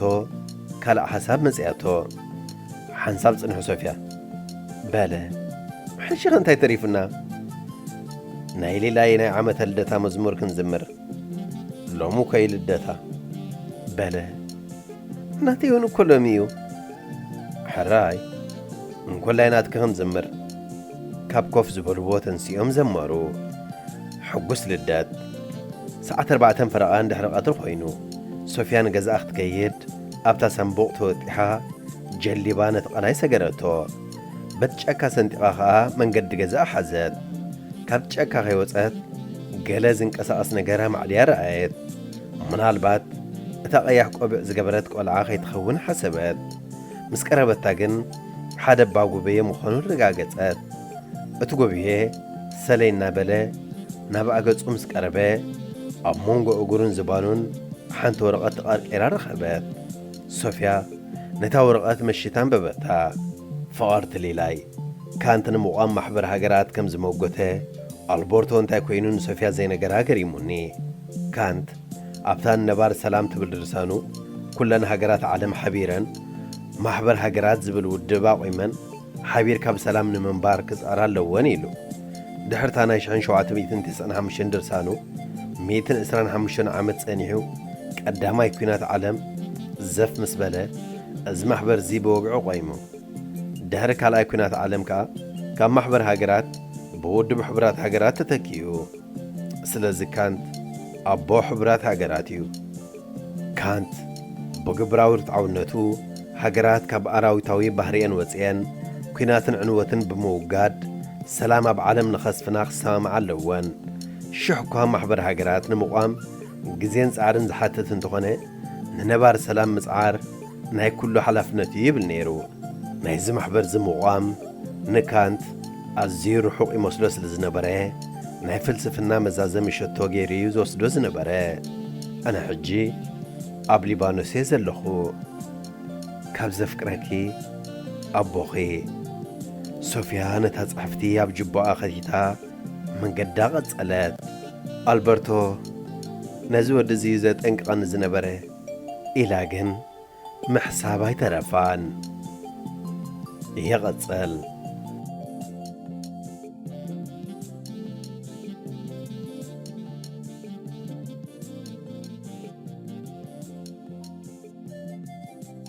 ካልእ ሓሳብ መጺኣቶ። ሓንሳብ ጽንሑ ሶፊያ፣ በለ፣ ሕጂ ኸ እንታይ ተሪፉና? ናይ ሌላይ ናይ ዓመተ ልደታ መዝሙር ክንዝምር። ሎሚ እኮ እዩ ልደታ፣ በለ። ናተይ እውን እኮ ሎሚ እዩ። ሕራይ፣ እንኮላይ ናትኪ ክንዝምር። ካብ ኮፍ ዝበልዎ ተንሲኦም ዘመሩ። ሕጉስ ልደት። ሰዓት ኣርባዕተን ፈረቓን ድሕሪ ቀትሪ ኮይኑ፣ ሶፊያ ንገዛኣ ክትከይድ ኣብታ ሳንቡቕ ተወጢሓ ጀሊባ ነቲ ቀላይ ሰገረቶ። በቲ ጫካ ሰንጢቓ ኸኣ መንገዲ ገዛኣ ሓዘት። ካብ ጫካ ከይወጸት ገለ ዝንቀሳቐስ ነገር ኣማዕድያ ረኣየት። ምናልባት እታ ቀያሕ ቆቢዕ ዝገበረት ቆልዓ ከይትኸውን ሓሰበት። ምስ ቀረበታ ግን ሓደ ኣባጉበየ ምዃኑ ኣረጋገጸት። እቲ ጎብየ ሰለይ እናበለ ናብኣ ገጹ ምስ ቀረበ፣ ኣብ መንጎ እግሩን ዝባኑን ሓንቲ ወረቐት ተቐርቂራ ረኸበት። ሶፊያ ነታ ወረቐት መሺታ ኣንበበታ። ፍቕርቲ ሊላይ፣ ካንት ንምቋም ማሕበር ሃገራት ከም ዝመጎተ ኣልቦርቶ እንታይ ኮይኑ ንሶፊያ ዘይነገራ ገሪሙኒ። ካንት ኣብታ ነባር ሰላም ትብል ድርሳኑ፣ ኩለን ሃገራት ዓለም ሓቢረን ማሕበር ሃገራት ዝብል ውድብ ኣቑመን ሓቢርካ ብሰላም ንምንባር ክጽዕራ ኣለወን ኢሉ። ድሕርታ ናይ ሽሕን ሸውዓተ ሚእትን ተስዓን ሓሙሽተን ድርሳኑ፣ ሚእትን ዕስራን ሓሙሽተን ዓመት ጸኒሑ፣ ቀዳማይ ኲናት ዓለም ዘፍ ምስ በለ፣ እዚ ማሕበር እዚ ብወግዒ ቆይሙ። ድሕሪ ካልኣይ ኲናት ዓለም ከኣ፣ ካብ ማሕበር ሃገራት ብውድብ ሕቡራት ሃገራት ተተኪኡ። ስለዚ ካንት ኣቦ ሕቡራት ሃገራት እዩ። ካንት ብግብራዊ ርትዓውነቱ፣ ሃገራት ካብ ኣራዊታዊ ባህሪኤን ወጺኤን ኲናትን ዕንወትን ብምውጋድ ሰላም ኣብ ዓለም ንኸስፍና ክሰማምዓ ኣለወን። ሽሕ እኳ ማሕበር ሃገራት ንምቋም ግዜን ጻዕርን ዝሓትት እንተኾነ፣ ንነባር ሰላም ምጽዓር ናይ ኩሉ ሓላፍነት እዩ ይብል ነይሩ። ናይዚ ማሕበር እዚ ምቋም ንካንት ኣዝዩ ርሑቕ ይመስሎ ስለ ዝነበረ፣ ናይ ፍልስፍና መዛዘሚ ሸቶ ገይሩ እዩ ዝወስዶ ዝነበረ። ኣነ ሕጂ ኣብ ሊባኖስ እየ ዘለኹ። ካብ ዘፍቅረኪ ኣቦኺ። ሶፊያ ነታ ጽሕፍቲ ኣብ ጅቦኣ ከቲታ መንገዳ ቀጸለት። ኣልበርቶ፣ ነዚ ወዲ እዚ ዘጠንቅቐኒ ዝነበረ፣ ኢላ ግን ምሕሳብ ኣይተረፋን። ይቐጽል።